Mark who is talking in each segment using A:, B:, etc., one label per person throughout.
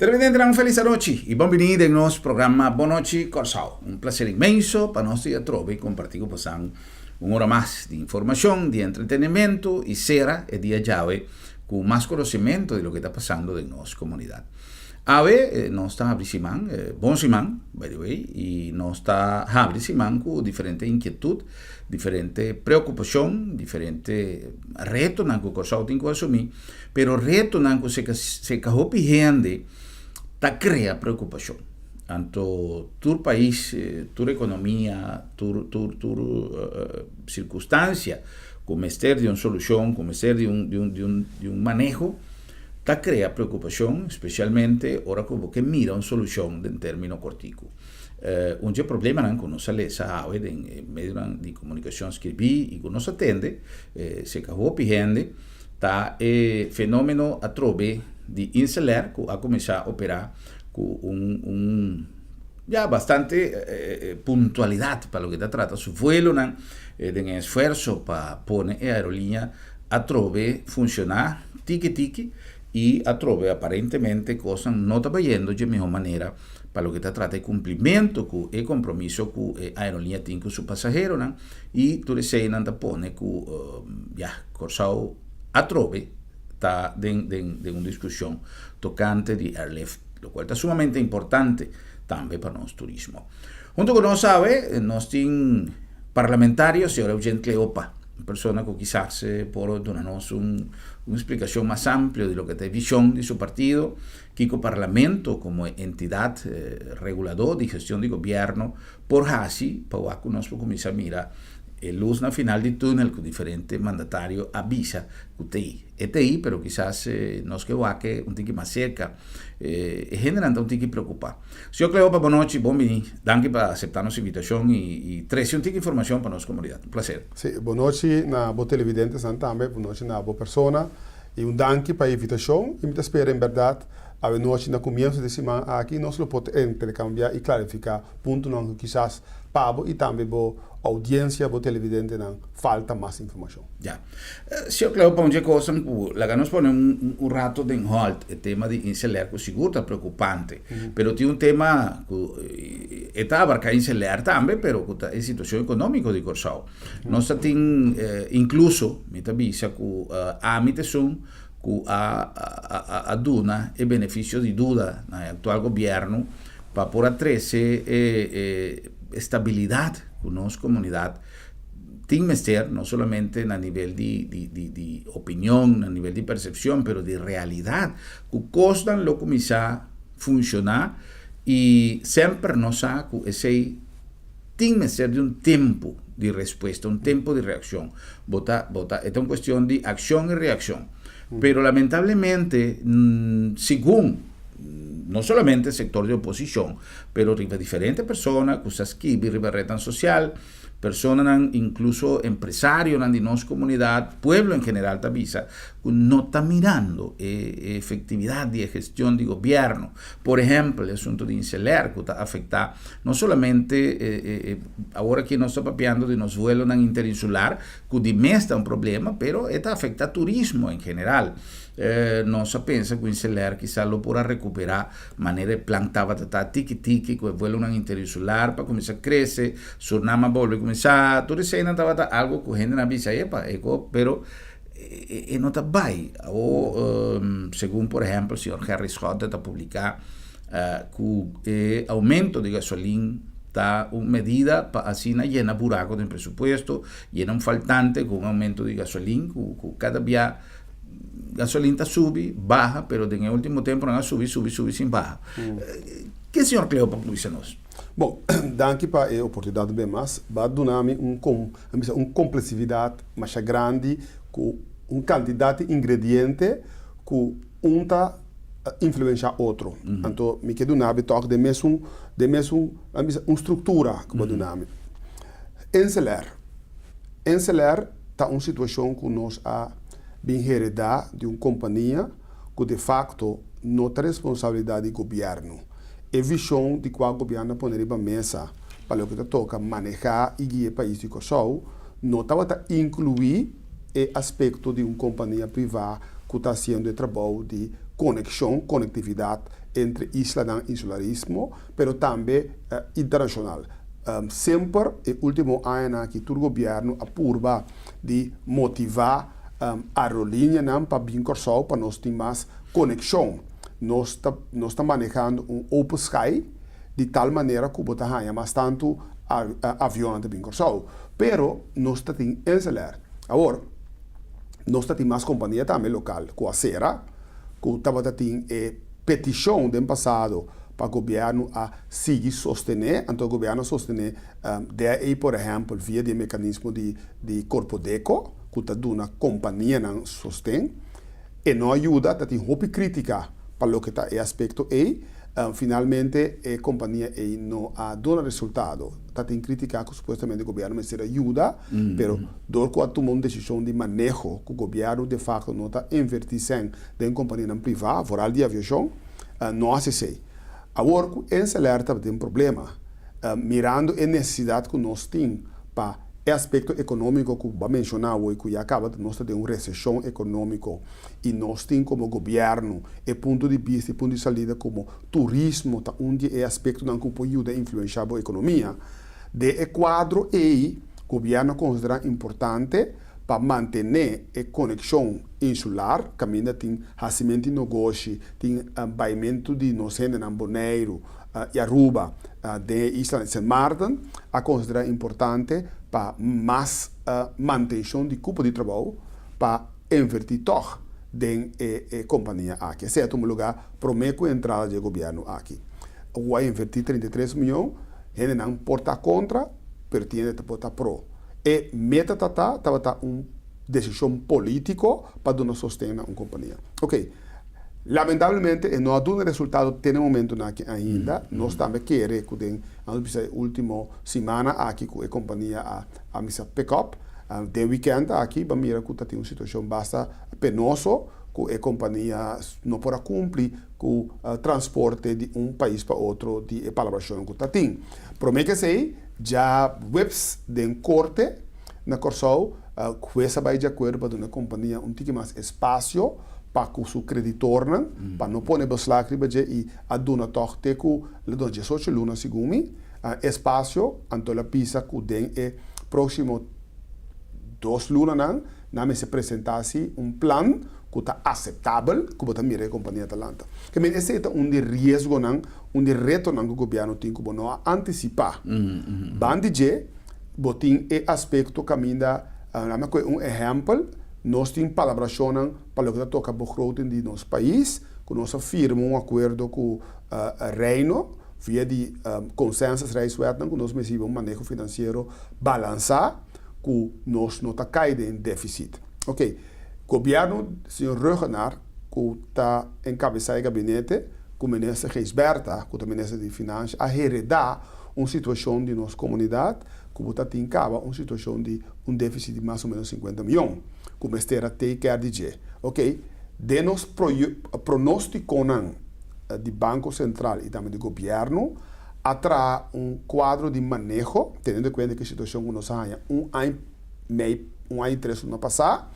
A: Televidentenan un felis anochi y bon bini den nos programa Bon Nochi Kòrsou. Un placer inmenso pa nos di atrobe y comparti cu bosan un ora mas di informacion, di entretenimento y cera e dia djawe cu mas conocimento di loke ta pasando den nos comunidad. Awe nos ta habri siman, bon siman by the way, y nos ta habri siman cu diferente inquietud, diferente preocupacion, diferente retonan cu Kòrsou tin cu asumi. Pero retonan ku seka hopi hende ta krea preokupashon. Anto tur pais, tur ekonomia, tur tur tur sirkunstansia ku mester di un solushon, ku mester di un di un di un di un maneho, ta krea preokupashon, spesialmente ora ku bo ke mira un solushon den término kòrtiku. Un dje problemanan ku nos a lesa awe den e medionan di komunikashon skirbí i ku nos a tende seka hopi hende, Ta e fenomeno atrobe di Inselair ku a kuminsá operá ku un un ya bastante puntualidat pa loke ta trata su vuelonan den e esfuerso pa pone e aeroliña atrobe funshoná tiki tiki i atrobe aparentemente kosnan no ta bayendo dje mihó manera pa loke ta trata e kumplimentu ku e kompromiso ku e aeroliña tin ku su pasaheronan i tur eseinan ta pone ku ya Kòrsou atrobe ta den den den un diskushon tokante di airlift lokual ta sumamente importante tambe pa nos turismo. Huntu ku nos awe nos tin parlamentario señor Eugene Cleopa, un persona ku kisas por duna nos un un splikashon mas amplio di loke ta e vishon di su partido, kiko parlamento komo entidat reguladó di gestion di gobièrnu por hasi pa wak ku nos por kuminsá mira e lus na final di túnel ku diferente mandatario a bisa ku ta ei. E ta ei, pero kisas nos ke wak e un tiki mas serka. E hendenan ta un tiki preokupá. Señor Cleopa, bon nochi, bon bini. Danki pa aseptá nos invitashon i trese un tiki informashon pa nos komunidat. Un plaser.
B: Sí, bon nochi na bo televidentesnan tambe, bon nochi na bo persona i un danki pa e invitashon i mi ta spera en bèrdat Awenochi na kumienso di siman aki nos lo por interkambiá i klarifiká puntonan ku kisas pa bo i tambe bo oudiensia, bo televidentenan, falta mas informashon.
A: Ya. Señor Cleo, pa un dje kosnan ku laga nos pone un rato den halt e tema di Inselair ku sigur ta preokupante, pero tin un tema ku e ta abarká Inselair tambe, pero ku ta e situashon ekonómiko di Kòrsou. Nos ta tin inkluso, mi ta bisa ku ami ta esun ku a a duna e benefisio di duda na e aktual gobièrnu pa por a trese e e stabilidat ku nos komunidat tin mester, no solamente na nivel di di di di opinion, na nivel di persepshon, pero di realidat ku kosnan lo kuminsá funshoná i semper nos sa ku esei Tin mester di un tempu di respuesta, un tempu di reakshon. Bo ta, bo ta, e ta un kuestion di akshon i reakshon. Pero lamentablemente, segun no solamente sektor di oposishon, pero riba diferente persona ku sa skibi riba retnan sosial, personanan, inkluso empresarionan di nos komunidat, pueblo en general ta bisa ku no ta mirando e efektividat di e gestion di gobièrnu. Por ehèmpel, e asuntu di Inselair ku ta afektá No solamente awor aki nos ta papiando di nos vuelonan interinsular ku di mes ta un problema, pero e ta afekta turismo en general. Nos a pensa ku Inselair kisa lo por a rekuperá manera e plan tabata ta tiki tiki ku e vuelonan interinsular pa kuminsá krese, Surnam a bolbe kuminsá, tur eseinan tabata algo ku hendenan a bisa epa e ko pero e no ta bai. Awor segun por ehèmpel señor Gerry Schotte ta publiká Ku e oumento di gasolin ta un medida pa asina yena buraco den presupuesto, yena un faltante ku un oumento di gasolin ku kada bia gasolin ta subi, baha, pero den e ultimo temponan a subi, subi, subi sin baha. Ke señor Cleopa por bisa nos?
B: Bon, danki pa e oportunidat un bes mas. Bo a duna mi un bisa un komplesividat masha grandi ku un kantidat di ingrediente ku un ta influencia otro. Anto mi ke duna bi tok den mesun den mesun laat mi bisa un struktura ku bo duna mi. Inselair. Inselair ta un situashon ku nos a bin heredá di un kompania ku de fakto no ta responsabilidat di gobièrnu. E vishon di kua gobièrnu a pone riba mesa pa loke ta toka manehá i guia e pais di Kòrsou no tabata inkluí e aspekto di un kompania privá ku ta hasiendo e trabou di. konekshon, konektividat entre islanan, insularismo, pero tambe internashonal. Semper e último añanan aki tur gobièrnu a purba di motivá aerolíneanan pa bin Kòrsou pa nos tin mas konekshon. Nos ta nos ta manehando un open sky di tal manera ku bo ta haña mas tantu avionnan ta bin Kòrsou. Pero nos ta tin InselAir. Awor, nos ta tin mas kompania tambe lokal ku a sera, ku tabata tin e petishon den pasado pa gobièrnu a sigui sostené, anto gobièrnu a sostené DAE por ehèmpel via di e mekanismo di di Korpodeko ku ta duna kompanianan sosten. E no a yuda, ta tin hopi krítika pa loke ta e aspekto ei. Finalmente e kompania ei no a duna resultado. Ta tin krítika ku supuestamente gobièrnu mester a yuda, pero dor ku a tuma un desishon di maneho ku gobièrnu de fakto no ta invertí sèn den kompanianan privá, vooral di aviashon, no hasi esei. Awor ku InselAir tabatin problema, mirando e nesesidat ku nos tin pa e aspekto ekonómiko ku bo a menshoná awor i ku ya kaba nos ta den un reseshon ekonómiko i nos tin komo gobièrnu e punto di bista i punto di salida komo turismo ta un di e aspektonan ku por yuda influenshá bo ekonomia. Den e kuadro ei gobièrnu a konsiderá importante pa mantené e konekshon insular kaminda tin hasimentu di nogoshi, tin baimentu di nos hendenan Boneiru i Aruba den e isla di Sint Maarten, a konsiderá importante pa mas mantenshon di kupo di trabou pa invertí tòg den e kompania aki. Esei a tuma lugá promé ku entrada di e gobièrnu aki. Ku a invertí 33 mion, hendenan por ta kontra, pero tin hende ta por ta pro. E meta ta ta tabata un desishon polítiko pa duna sosten na un kompania. Oke, lamentablemente e no a duna resultado te na e momentunan aki ainda. Nos tambe kere ku den, nos bisa e último simana aki ku e kompania a a misa pick up. Den wikènt aki bo a mira ku ta tin un situashon basta penoso ku e kompania no por a kumpli ku transporte di un pais pa otro di e palabrashon ku ta tin. Promé ku esei, djaweps den korte na Kòrsou, hues a bai di akuerdo pa duna e kompania un tiki mas espasio pa ku su kreditornan, pa no pone beslag riba dje i a duna tòg te ku lo duna diesocho luna segun mi, espasio, anto el a bisa ku den e próksimo dos lunanan nan mester presentá si un plan ku ta aseptabel ku bo ta mira e kompania ta lanta. Ke men esei ta un di riesgonan, un di retonan ku gobièrnu tin ku bo no a antisipá. Ban di dje bo tin e aspekto kaminda, laat mi kohe un ehèmpel, nos tin palabrashonnan pa loke ta toka begroting di nos pais, ku nos a firma un akuerdo ku Reino via di consensusrijkswetnan ku nos mester hiba un maneho finansiero balansá ku nos no ta kai den defisit. Oke, Gobièrnu, señor Ruggenaar, ku ta enkabesá e gabinete, ku minister Gijsbertha, ku ta minister di Finansha, a heredá un situashon di nos komunidat ku bo ta tin kaba un situashon di un défisit di mas o ménos sinkuenta mion, ku mester a take care di dje. Oke, den nos pronóstikonan di Banko Sentral i tambe di gobièrnu a traha un kuadro di maneho, teniendo kuenta ku e situashon ku nos a haña un aña mei, un aña i tres luna pasá,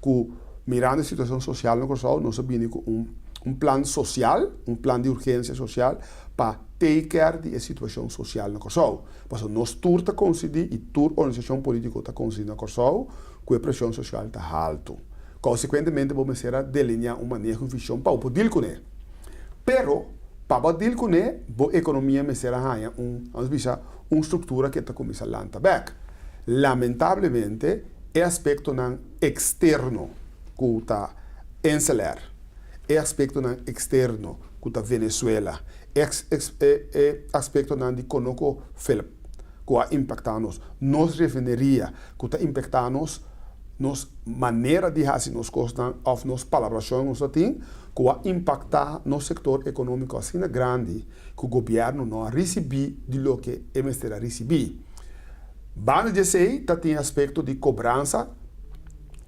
B: ku mirando e situashon sosial na Kòrsou, nos a bini ku un un plan sosial, un plan di urgensia sosial pa take care di e situashon sosial na Kòrsou. Pasobra nos tur ta konsidí i tur organisashon polítiko ta konsidí na Kòrsou ku e preshon sosial ta haltu. Konsekuentemente bo mester a delineá un maneho i vishon pa bo por dil kuné. Pero pa bo a dil kuné, bo ekonomia mester a haña un, nos bisa, un struktura ku e ta kuminsá lanta bèk. Lamentablemente e aspektonan eksterno ku ta InselAir, e aspektonan eksterno ku ta Venezuela, e e aspektonan di Conoco Philip ku a impaktá nos, nos refineria ku ta impaktá nos, nos manera di hasi nos kosnan òf nos palabrashon ku nos ta tin ku a impaktá nos sektor ekonómiko asina grandi ku gobièrnu no a risibí di loke e mester a risibí. Banda di esei ta tin aspekto di kobransa,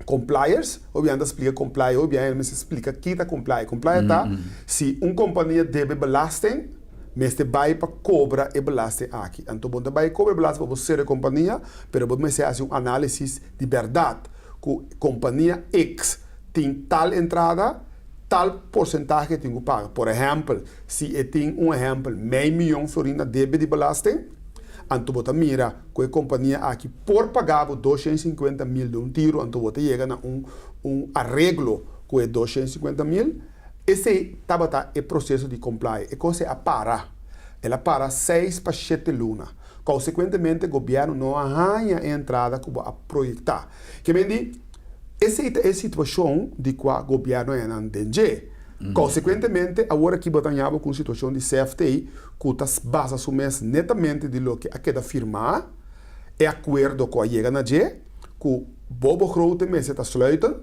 B: compliers, hopi biaha ta splika comply, hopi biaha mester splika ki ta comply. Comply ta si un kompania debe belasting, mester bai pa kobra e belasting aki. Anto bo no ta bai kobra e belasting pa bo sera e kompania, pero bo mester hasi un análisis di bèrdat ku kompania X tin tal entrada. Tal porsentahe tin ku paga. Por ehèmpel, si e tin un ehèmpel mei mion florin na debe di belasting, anto bo ta mira ku e kompania aki por paga bo 250.000 di un tiru, anto bo ta yega na un un areglo ku e 250.000. Esei tabata e proseso di comply. E kos ei a para. El a para 6 pa 7 luna. Konsekuentemente gobièrnu no a haña e entrada ku bo a proyektá. Ke men di, esei ta e situashon di kua gobièrnu a nan den dje. Konsekuentemente, awor aki bo ta haña bo ku un situashon di CFT ku ta basa su mes netamente di loke a keda firmá, e akuerdo ku a yega na dje, ku bo begroting mester ta sluiten,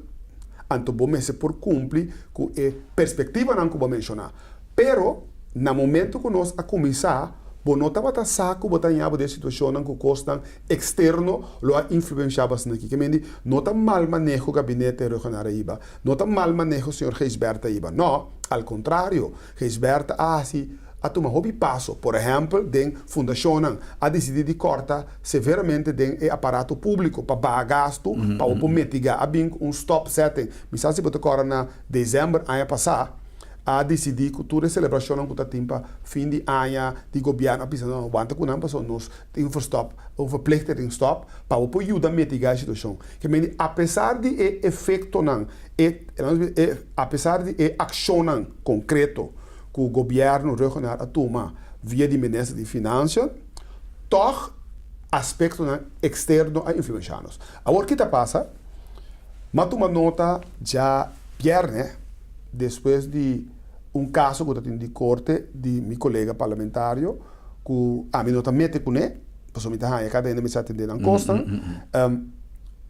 B: anto bo mester por kumpli ku e perspektivanan ku bo a menshoná. Pero, na momento ku nos a kuminsá, bo no tabata sa ku bo ta haña bo den situashonnan ku kosnan eksterno lo a influenshá bo asina aki. Ke men di, no ta mal maneho gabinete Rhuggenaath a hiba, no ta mal maneho señor Gijsbertha a hiba. No, al kontrario, Gijsbertha a hasi, a tuma hopi paso. Por ehèmpel, den fundashonnan a disidí di kòrta severamente den e aparato públiko pa baha gastu, pa bo por mitigá. A bin ku un stopzetting. Mi sa si bo ta kòrda na desèmber aña pasá, a disidí ku tur e selebrashonnan ku ta tin pa fin di aña di gobièrnu a bisa no wanta ku nan pasobra nos tin un verstòp, un verplichte tin stòp pa bo por yuda mitigá e situashon. Ke mende apesar di e efektonan, e apesar di e akshonnan konkreto ku gobièrnu Rhuggenaath a tuma via di minister di Finansia, tòg aspektonan eksterno a influenshá nos. Awor ki ta pasa? M'a tuma nota djabièrnè despues di un kaso ku ta tin di korte di mi kolega parlamentario ku ami no ta mete kuné, pasobra mi ta haña kada hende mester atendé nan kosnan,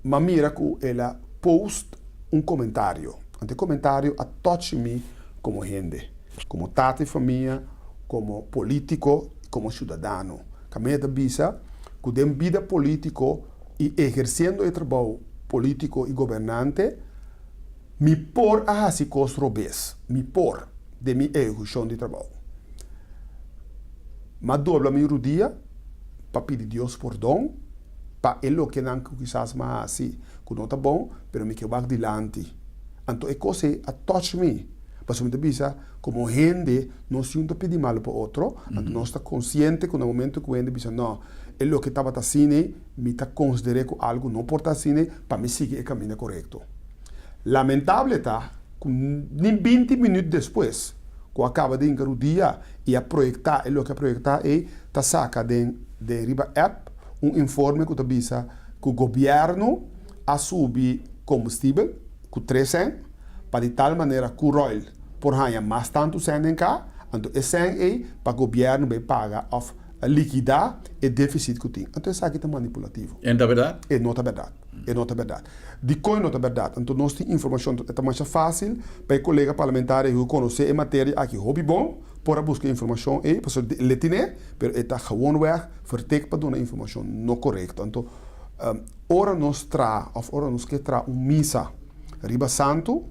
B: m'a mira ku el a post un komentario. Anto e komentario a touch mi komo hende, komo tata di famia, komo polítiko i komo siudadano. Kaminda ta bisa ku den bida polítiko i ehersiendo e trabou polítiko i gobernante, mi por a hasi kos robes, mi por, den mi ehekushon di trabou. M'a dobla mi rudia pa pidi Dios pordon pa e lokenan ku kisas m'a hasi ku no ta bon, pero mi ke wak dilanti. Anto e kos ei a touch mi, pasobra mi ta bisa komo hende nos yun ta pidi malu pa otro, anto nos ta konsiente ku na momento ku hende bisa no, e loke tabata asina ei, mi ta konsider'é ku algu no por ta asina ei pa mi sigui e kaminda korekto. Lamentable ta ku ni 20 minüt despues ku a kaba di hinka rudia i a proyektá e loke a proyektá ei, ta saka den den riba app un informe ku ta bisa ku gobièrnu a subi kombustibel ku 3 sèn pa di tal manera Curoil por haña mas tantu sèn den ka, anto e sèn ei pa gobièrnu bai paga òf likidá e défisit ku tin. Anto esaki ta manipulativo.
A: E no ta bèrdat?
B: E no ta bèrdat. E no ta bèrdat. Dikon e no ta bèrdat? Anto nos tin informashon, e ta masha fásil pa e kolega parlamentario ku konosé e materia aki hopi bon por a buska informashon ei, pasobra el e tine, pero e ta gewoonweg vertek pa duna informashon no korekto. Anto ora nos traha òf ora nos ke traha un misa riba santu,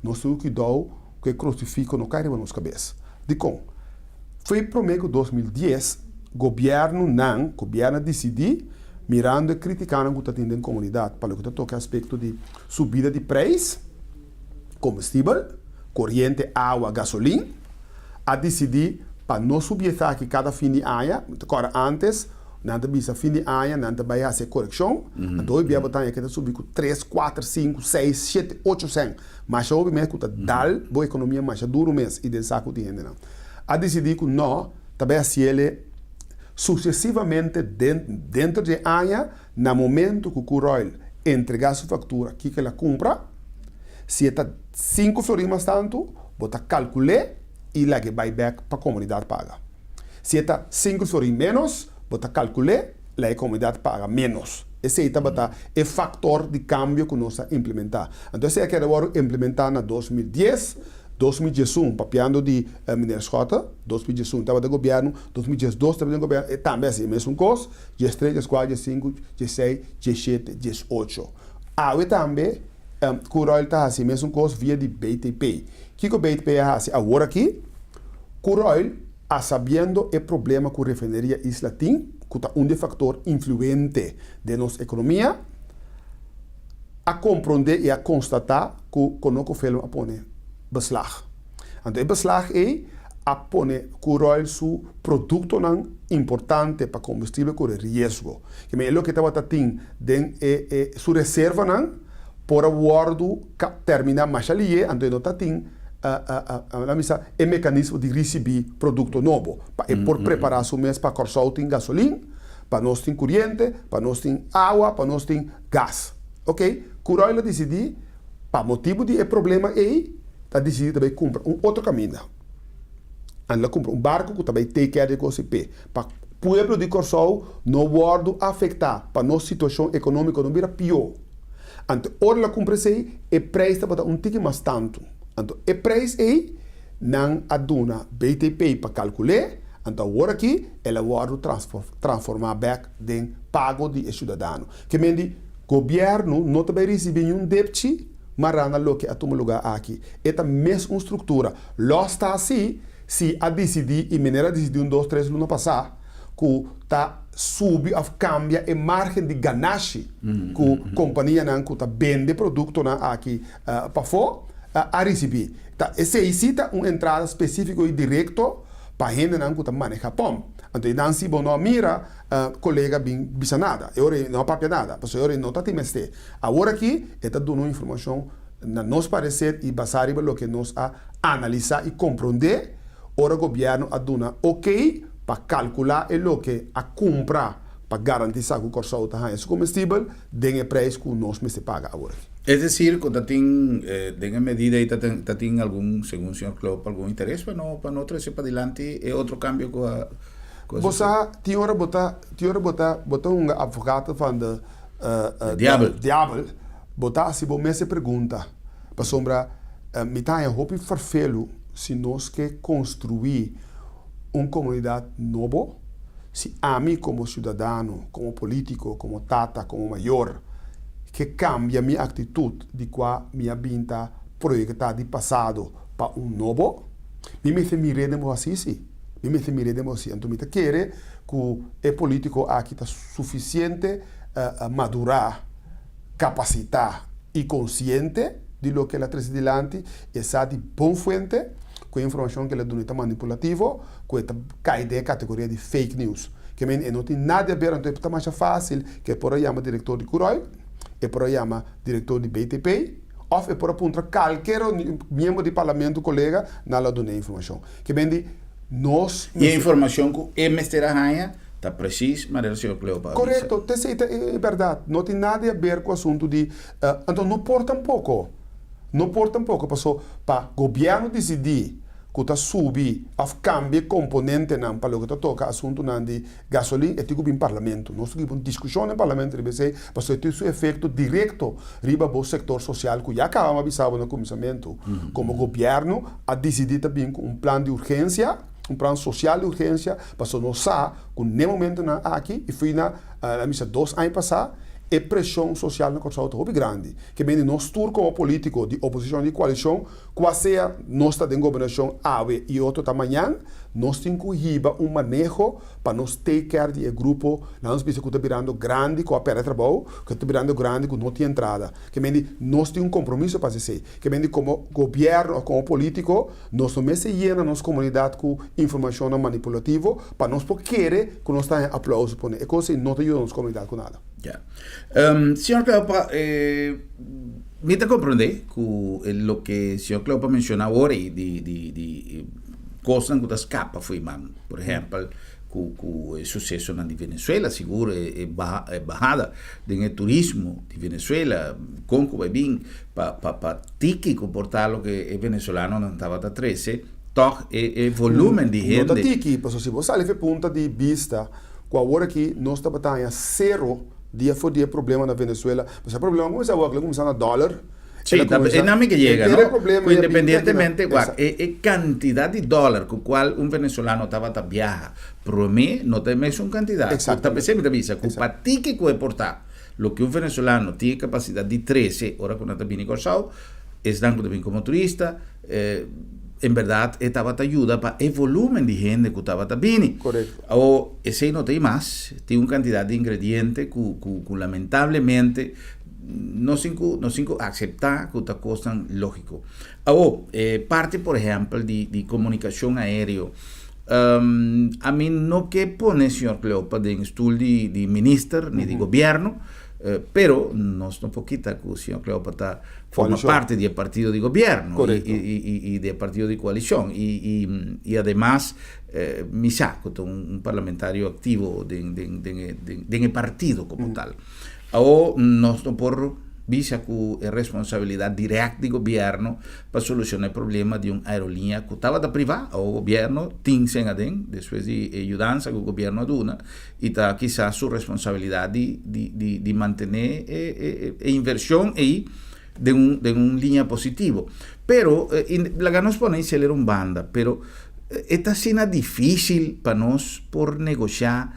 B: nos tin ku kuidou ku e krusifiko no kai riba nos kabes. Dikon? Foi promé ku 2010 gobièrnunan, gobièrnu a disidí, mirando e kritikanan ku ta tin den komunidat pa loke ta toka e aspekto di subida di preis, kombustibel, koriente, awa, gasolin, a disidí pa no subi esaki kada fin di aña. Mi ta kòrda ántes nan ta bisa fin di aña nan ta bai hasi e korekshon, anto hopi bia bo ta haña ke ta subi ku tres, kuater, sinku, seis, shete, ocho sèn. Masha hopi mes ku ta dal bo ekonomia masha duru mes i den saku di hendenan. A disidí ku no ta bai hasiel susesivamente dentro di e aña na momento ku Curoil entregá su faktura kiko el a kumpra. Si e ta 5 florin mas tantu, bo ta kalkul'é i lag'é bai bèk pa komunidat paga. Si e ta 5 florin ménos, bo ta kalkul'é, laga e komunidat paga ménos. Esei tabata e faktor di kambio ku nos a implementá. Anto esei a keda wòrdu implementá na 2010, 2011, papiando di meneer Schotte, 2011 tabata gobièrnu, 2012 tabata den gobièrnu, e tambe hasi e mesun kos, 13, 14, 15, 16, 17, 18. Awe tambe Curoil ta hasi e mesun kos via di BTP. Kiko BTP a hasi awor aki? Curoil a sabiendo e problema ku refineria Isla tin, ku ta un di e faktor influente den nos ekonomia, a komprondé i a konstatá ku Conoco Phillips a pone. beslag. Anto e beslag ei a pone Curoil su produktonan importante pa kombustibel kore riesgo. Ke men e loke tabata tin den e e su reservanan por a wòrdu terminá masha lié, anto e no ta tin nan bisa e mekanismo di risibí produkto nobo pa e por prepará su mes pa Kòrsou tin gasolin, pa nos tin kuriente, pa nos tin awa, pa nos tin gas. Oke, Curoil a disidí pa motibu di e problema ei ta disidí ta bai kumpra un otro kaminda. Nan la kumpra un barku ku ta bai take care di e kos ei p'e. Pa pueblo di Kòrsou no wòrdu afektá, pa nos situashon ekonómiko no bira pió. Anto ora la kumpra esei, e preis tabata un tiki mas tantu. Anto e preis ei nan a duna BTP pa kalkul'é, anto awor aki el a wòrdu transformá bèk den pago di e siudadano. Ke men di, gobièrnu no ta bai risibí niun depchi mará na loke a tuma lugá aki. E ta mes un struktura. Lòs ta así si a disidí, i manera a disidí un dos tres luna pasá, ku ta subi òf kambia e márgen di ganashi ku kompanianan ku ta bende produktonan aki pafó a risibí. Ta esei sí ta un entrada spesífiko i direkto pa hendenan ku ta manehá pòmp. Anto einan si bo no a mira kolega bin bisa nada, e ora ei no a papia nada, pasobra e ora ei no ta tin mester. Awor aki e ta duna un informashon na nos pareser i basá riba loke nos a analisá i komprondé ora gobièrnu a duna okey pa kalkulá e loke a kumpra pa garantisá ku Kòrsou ta haña su komestibel den e preis ku nos mester paga awor aki.
A: Es desir ku ta tin den e medida ei ta tin algun, segun señor Kloop, algun interes pa no pa no trese padilanti e otro kambio ku a ku a
B: Bo sa tin ora bo ta tin ora bo ta bo ta hunga advocato van de
A: Diabel.
B: Diabel. Bo ta hasi bo mes e pregunta, pasobra mi ta haña hopi ferfelu si nos ke konstruí un komunidat nobo, si ami komo siudadano, komo polítiko, komo tata, komo mayor ke kambia mi aktitut di kua mi a bin ta proyektá di pasado pa un nobo, mi mester mir'é den bo hasi si, mi mester mir'é den bo hasi. Anto mi ta kere ku e polítiko aki ta sufisiente madurá. kapasitá i konsiente di loke el a trese dilanti, e sa di bon fuente ku e informashon ku el a duna ta manipulativo, ku e ta kai den e kategoria di fake news. Ke men e no tin nada di aber, anto e ta masha fásil ku e por a yama direktor di Curoil, e por a yama direktor di BTP, òf e por a puntra kalker miembro di parlamento kolega, nan lo a duna e informashon. Ke men di nos
A: I e informashon ku e mester a haña Ta precies manera señor Cleopa a bisa.
B: Korekto, te esei ta e bèrdat. No tin nada di haber ku asuntu di, anto no por tampoko, no por tampoko paso pa gobièrnu disidí ku ta subi òf kambia e komponentenan pa loke ta toka asuntunan di gasolin e tin ku bin parlamento. Nos tin ku hiba un diskushon den parlamento riba esei pasobra e tin su efekto direkto riba bo sektor sosial ku ya kaba mi a bisa bo na kuminsamentu komo gobièrnu a disidí ta bin ku un plan di urgensia. Un plan sosial di urgensia, pasobra nos sa ku n'e momentonan aki i fui na a misa dos aña pasá, e preshon sosial na Kòrsou ta hopi grandi. Ke mende nos tur komo polítiko di oposishon di koalishon, kua sea nos ta den gobernashon awe i otro ta mañan, nos tin ku hiba un maneho pa nos take care di e grupo, nan nos bisa ku ta birando grandi ku a pèrdè trabou, ku ta birando grandi ku no tin entrada. Ke mende nos tin un kompromiso pa hasi esei. Ke mende komo gobièrnu òf komo polítiko, Nos no mester yena nos komunidat ku informashonnan manipulativo pa nos por kere ku nos ta haña aplauso pone. E kos ei no ta yuda nos komunidat ku nada.
A: Ya. Señor Cleopa, mi ta komprondé ku loke señor Cleopa menshoná awor ei di di di kosnan ku ta skapa fo'i man. Por ehèmpel, ku ku e susesonan di Venezuela, sigur e e bahada den e turismo di Venezuela, kon ku bai bin pa pa pa tiki ku por ta loke e venezolanonan tabata trese, tòg e e volumen di
B: No ta
A: hende.
B: tiki, pasobra si bo sali for e punta di bista ku awor aki nos tabata haña sero dia for di e problema na Venezuela, pasobra e problema a kuminsá awor, el a kuminsá na dòler,
A: Sí,
B: el a
A: ta
B: kuminsá,
A: e nan mi ke yega,
B: henter e
A: no?
B: problema
A: Ku
B: ya bin te aki na,
A: independientemente, wak,
B: esa.
A: e e kantidat di dòler ku kual un venezolano tabata biaha promé no ta e mesun kantidat. Ku ta
B: Exactamente,
A: p'esei mi ta bisa ku
B: exacto.
A: pa tiki ku e por ta, Loke un venezolano tin e kapasidat di trese ora ku nan ta bini Kòrsou, esnan ku ta bini komo turista, en bèrdat e tabata yuda pa e volúmen di hende ku tabata bini.
B: Korekto.
A: Awor, esei no ta i mas, tin un kantidat di ingrediente ku ku ku lamentablemente. Nos tin ku nos tin ku akseptá ku ta kosnan lógiko. Awor, e parti por ehèmpel di di komunikashon aéreo, ami no ke pone señor Cleopa den stul di di minister ni di gobièrnu, pero nos no por kita ku señor Cleopa ta forma parti di e partido di gobièrnu i i i di e partido di koalishon i i i ademas mi sa ku ta un parlamentario aktivo den den den e den e partido komo tal. Awor nos no por bisa ku e responsabilidat dirèkt di gobièrnu pa solushoná e problema di un aerolínea ku tabata privá. Awor gobièrnu tin sen aden despues di e yudansa ku gobièrnu a duna i ta kisas su responsabilidat di di di di mantené e e e invershon ei den un den un liña positivo. Pero laga nos pone Iseler un banda, pero e ta asina difísil pa nos por negoshá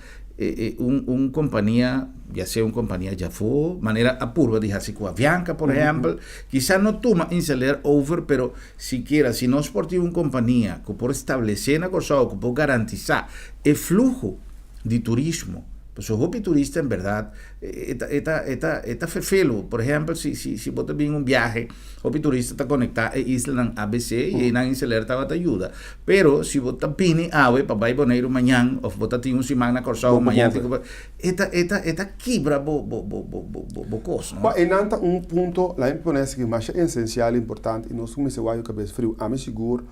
A: un un kompania, ya sea un kompania djafó, manera a purba di hasi ku Avianca por ehèmpel, kisas no tuma Inselair over, pero sikiera si nos por tin un kompania ku por establesé na Kòrsou, ku por garantisá e fluho di turismo, pasobra hopi turista en bèrdat e ta e ta e ta e ta ferfelu. Por ehèmpel si si si bo ta bin un biahe, hopi turista ta konektá e islanan ABC i einan Inselair tabata yuda. Pero si bo ta bini awe pa bai Boneiru mañan of bo ta tin un siman na Kòrsou mañan tin ku bai, e ta e ta e ta kibra bo bo bo bo bo bo kos no.
B: Bo einan ta un punto laga mi pone esaki masha esensial i importante i nos mester wak kabes friu. Ami sigur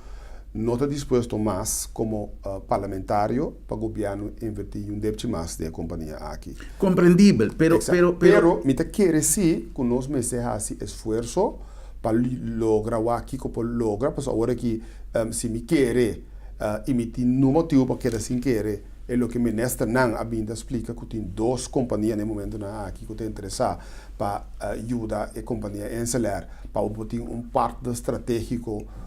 B: no ta dispuesto mas komo parlamentario pa gobièrnu invertí un depchi mas den e kompania aki.
A: Komprendibel, pero pero pero.
B: Pero mi ta kere si ku nos mester hasi esfuerso pa logra wak kiko por logra pasobra awor aki Si mi kere i mi tin no motibu pa keda sin kere, e loke ministernan a bin ta splika ku tin dos kompania na e momentunan aki ku ta interesá pa yuda e kompania Inselair pa bo por tin un partner stratégiko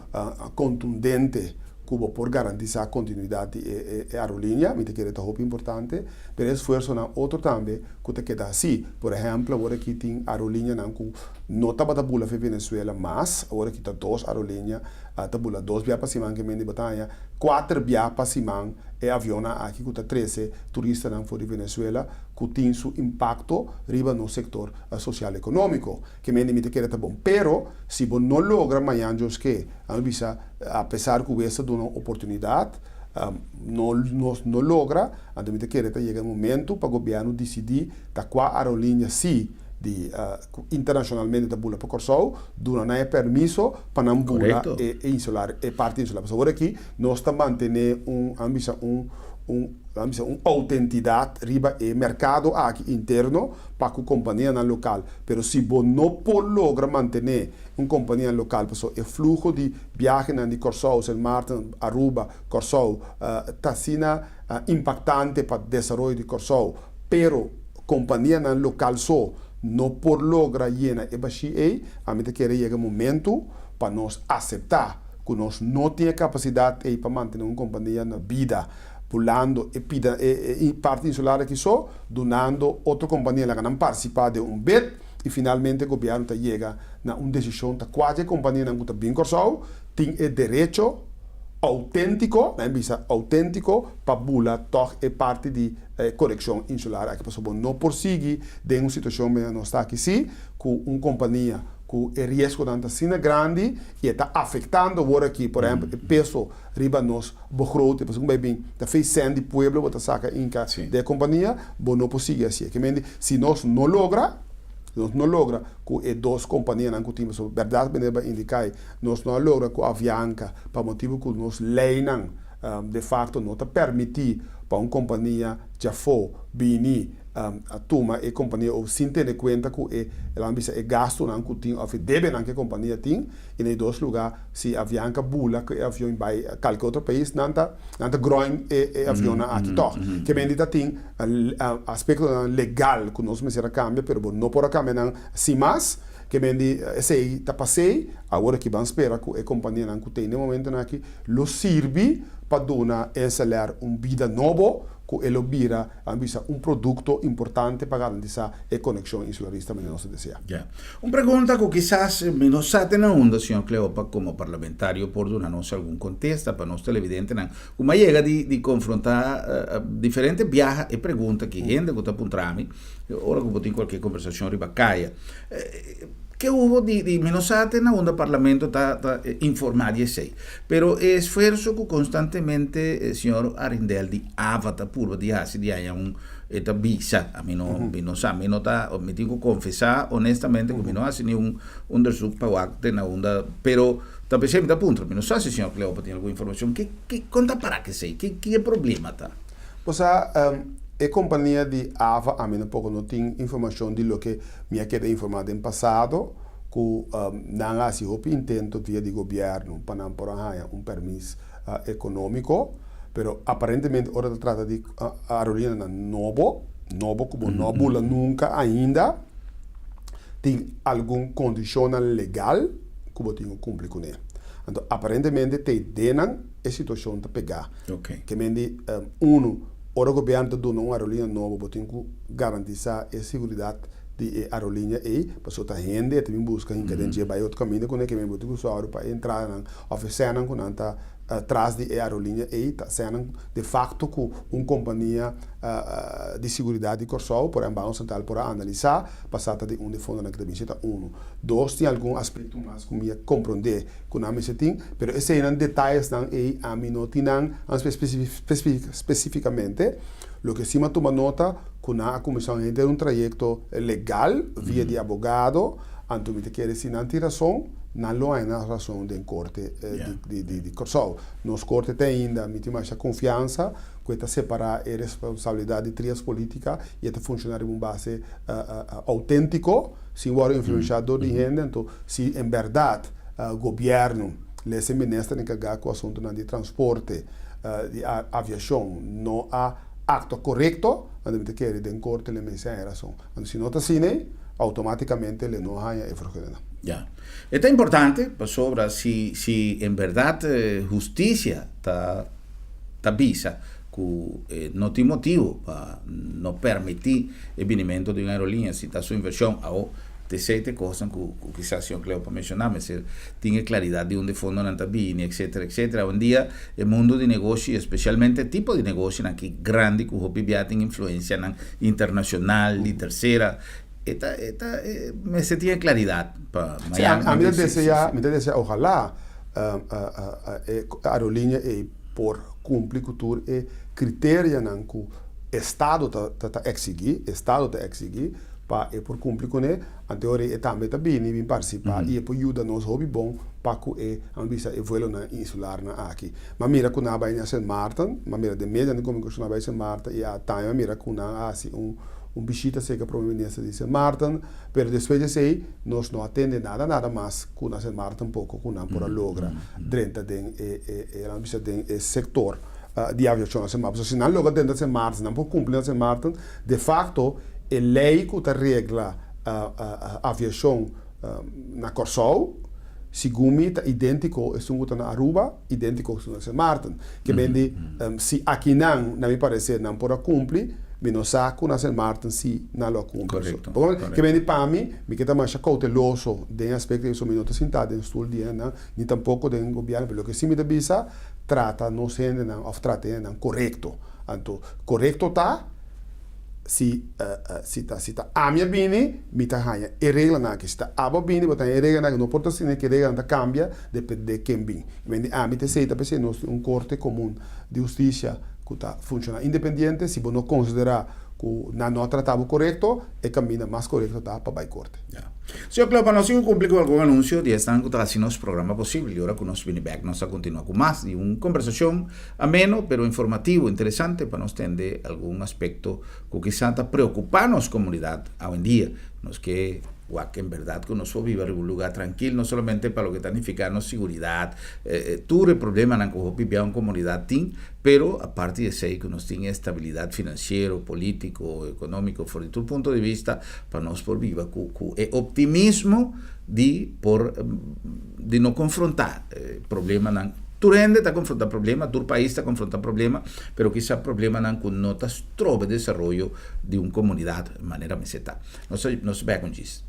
B: kontundente ku bo por garantisá kontinuidat di e aerolínea. Mi ta kere ta hopi importante, pero e esfuersonan otro tambe ku ta keda hasí. Por ehèmpel, awor aki tin aerolíneanan ku no tabata bula for Venezuela mas, awor aki ta dos aerolínea ta bula dos bia pa siman ke men di bo ta haña kuater bia pa siman e avionnan aki ku ta trese turistanan for di Venezuela ku tin su impakto riba nos sektor sosial ekonómiko. Ke men di mi ta kere ta bon. Pero si bo no logra mañan Dios ke, a mi bisa apesar ku wes ta duna un oportunidat no nos no logra, anto mi ta kere ta yega e momento pa gobièrnu disidí ta kua aerolínea si di ku internashonalmente ta bula pa Kòrsou, duna nan e permiso pa nan bula e insular, e parti insular. Pasobra awor aki nos ta mantené un, a bisa un, un, a bisa un outentidat riba e merkado aki interno pa ku kompanianan lokal. Pero si bo no por logra mantené un kompania lokal pasobra e fluho di biahenan di Kòrsou, Sint Maarten, Aruba, Kòrsou ta asina impaktante pa desaroyo di Kòrsou, pero Kompanianan lokal so no por logra yena e bashí ei, ami ta kere yega momentu pa nos aseptá ku nos no tin e kapasidat ei pa mantené un kompania na bida bulando e pida e parti insular aki so, dunando otro kompania laga nan partisipá den un bid i finalmente gobièrnu ta yega na un desishon ta kua dje kompanianan ku ta bin Kòrsou tin e derecho outéntiko, nan bisa outéntiko, pa bula tòg e parti di E konekshon insular aki pasobra bo no por sigui den un situashon manera nos ta aki si ku un kompania ku e riesgonan ta asina grandi i e ta afektando awor aki por ehèmpel e peso riba nos begroting pasobra ku bai bin ta fei sèn di pueblo bo ta saka inka den e kompania bo no por sigui asi. Ke mende si nos no logra nos no logra ku e dos kompanianan ku tin pasobra bèrdat manera bo a indiká nos no a logra ku Avianca pa motibu ku nos leinan De facto no ta permiti pa un compania djafó bini a tuma e compania over sin tene cuenta cu e, laga bisa, e gastonan cu tin of e debenan cu e compania tin. Y na e dos lugar si Avianca bula cu e avion y bay calke otro pais nan ta nan ta groin e e avionnan aki tog. Ke mende ta tin aspectonan legal cu nos mester a cambia pero bo no por a cambia nan sin mas. Ke mende esey ta pasey. Awor aki ban spera cu e companianan cu tin den momentonan aki lo sirbi pa duna Inselair un bida nobo. ku e lo bira, a bisa, un produkto importante pa garantisá e konekshon insularista manera nos ta deseá.
A: Ya. Un pregunta ku kisas mi no sa te na unda señor Cleopa komo parlamentario por duna nos algun kontesta pa nos televidentenan ku mi a yega di di konfrontá diferente biaha e pregunta ki hende ku ta puntra mi ora ku bo tin kualke kombersashon riba kaya. Ke hubo di di mi no sa te na unda parlamento ta ta informá di esei. Pero e esfuerso ku konstantemente señor Arrindell di ava ta purba di hasi di haña un e ta bisa, ami no mi no sa, mi no ta mi tin ku konfesá honestamente ku mi no hasi ni un onderzoek pa wak te na unda pero ta p'esei mi ta puntra, mi no sa si señor Cleopa tin algun informashon ke ke kon ta para ku esei? Ke ke e problema ta?
B: Bo sa e kompania di ava ami tampoco no tin informashon di loke Mi a keda informá den pasado ku nan a hasi hopi intento via di gobièrnu pa nan por a haña un pèrmis ekonómiko, pero aparentemente ora ta trata di aerolíneanan nobo, nobo ku bo no a bula nunka ainda, tin algun kondishonnan legal ku bo tin ku kumpli kuné. Anto aparentemente te den nan e situashon ta pegá. Ke men di, unu, Ora gobièrnu ta duna un aerolínea nobo bo tin ku garantisá e siguridat di e aerolínea ei, pasobra ta hende e ta bin buska hinka den dje bai otro kaminda kuné ke men bo tin ku sòru pa e entradanan òf e sènnan ku nan ta tras di e aerolínea ei ta sènnan de fakto ku un kompania di siguridat di Kòrsou por ehèmpel Banko Sentral por a analisá pa sa ta di unda e fondonan ki ta bin si ta unu. Dos tin algun aspekto mas ku mi a komprondé ku nan mester tin, pero eseinan detayesnan ei ami no tin nan spesifikamente. Loke si mi a tuma nota ku nan a kuminsá un henter un trayekto legal via di abogado, anto mi ta kere si nan tin rason, nan lo haña nan rason den korte di Kòrsou. Nos korte te ainda mi tin masha konfiansa ku e ta separá e responsabilidat di trias polítika i e ta funshoná riba un base outéntiko. Sin wòrdu influenshá dor di hende, anto si en bèrdat gobièrnu, lesa e minister enkargá ku asuntunan di transporte, di aviashon, no a aktua korekto, anto mi ta kere den korte lo mester haña rason. Anto si no ta asina ei, outomátikamente lo no haña e verguningnan.
A: Ya. E ta importante pasobra si si en bèrdat hustisia ta ta bisa ku no tin motibu pa no permití e binimentu di un aerolínea si ta su invershon. Awo t'esei ta e kosnan ku kisas señor Cleo por menshoná, mester tin e klaridat di unda e fondonan ta bini, etcetera, etcetera. Awendia e mundu di negoshi, espesialmente e tipo di negoshinan aki grandi ku hopi bia tin influensianan internashonal di tersera, e ta e ta mester tin e klaridat pa
B: Sí, ami ta desea, mi ta desea ojalá e aerolínea ei por kumpli ku tur e kriterianan ku Estado ta ta eksigí, Estado ta eksigí pa e por kumpli kuné, anto ora e tambe ta bini bin partisipá i e por yuda nos hopi bon pa ku e, amo bisa, e vuelonan insularnan aki. M'a mira ku nan a bai na Sint Maarten, m'a mira den medianan di komunikashon nan a bai Sint Maarten i a tambe m'a mira ku nan a hasi un un bishita serka Prome Minister di Sint Maarten, pero despues di esei nos no a tende nada nada mas ku na Sint Maarten poko ku nan por a logra drenta den e e e laat bisa den e sektor di aviashon na Sint Maarten. Pasobra si nan logra drenta Sint Maarten, si nan por kumpli na Sint Maarten, de fakto e lei ku ta regla aviashon na Kòrsou, segun mi ta idéntiko esun ku ta na Aruba, idéntiko esun na Sint Maarten. Ke men di si akinan, na mi pareser, nan por a kumpli, mi no sa ku na Sint Maarten si nan lo a kumpli. Ke men di pa mi, mi ke ta masha kouteloso den e aspekto ei, so mi no ta sintá den stul di hendenan, ni tampoko den gobièrnu, pero loke si mi ta bisa, trata nos hendenan òf trata e hendenan korekto. Anto, korekto ta si si ta si ta ami a bini, mi ta haña e reglanan aki. Si ta abo a bini, bo ta haña e reglanan aki. No por ta asina ku e reglanan ta kambia depende ken bin. I men di ami ta esei, ta p'esei nos tin un korte komun di hustisia ku ta funshoná independiente. Si bo no konsiderá ku nan no a trata bo korekto, e kaminda mas korekto ta pa bai korte.
A: Ya. Señor Cleopa, nos tin ku kumpli ku algun anunsio di esnan ku ta hasi nos programa posibel i ora ku nos bini bèk nos ta kontinuá ku mas di un kombersashon ameno pero informativo, interesante pa nos tende algun aspekto ku kisá ta preokupá nos komunidat awendia. Nos ke wak en bèrdat ku nos por biba riba un lugá trankil, no solamente pa loke ta nifiká nos siguridat, tur e problemanan ku hopi bia un komunidat tin, pero aparte di esei ku nos tin e estabilidat finansiero, polítiko, ekonómiko, for di tur punto di bista pa nos por biba ku ku e optimismo di por di no konfrontá problemanan. Tur hende ta konfrontá problema, tur pais ta konfrontá problema, pero kisa problemanan ku no ta stroba desaroyo di un komunidat manera mester ta. Nos nos bek un djis.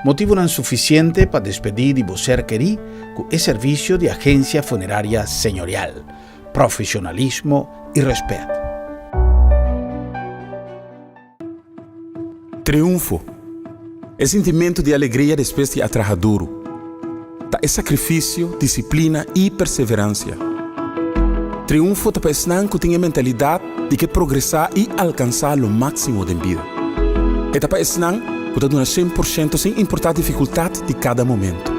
A: Motibunan sufisiente pa despedí di bo ser kerí ku e servisio di Agensia Funeraria Señorial, profesionalismo i rèspèt.
C: Triunfo, E sintimentu di alegria despues di a traha duru. Ta e sakrifisio, disiplina i perseveransia. Triunfo ta pa esnan ku tin e mentalidat di ke progresá i alkansá lo máksimo den bida. E ta pa esnan ku ta duna 100% sin importá difikultat di kada momentu.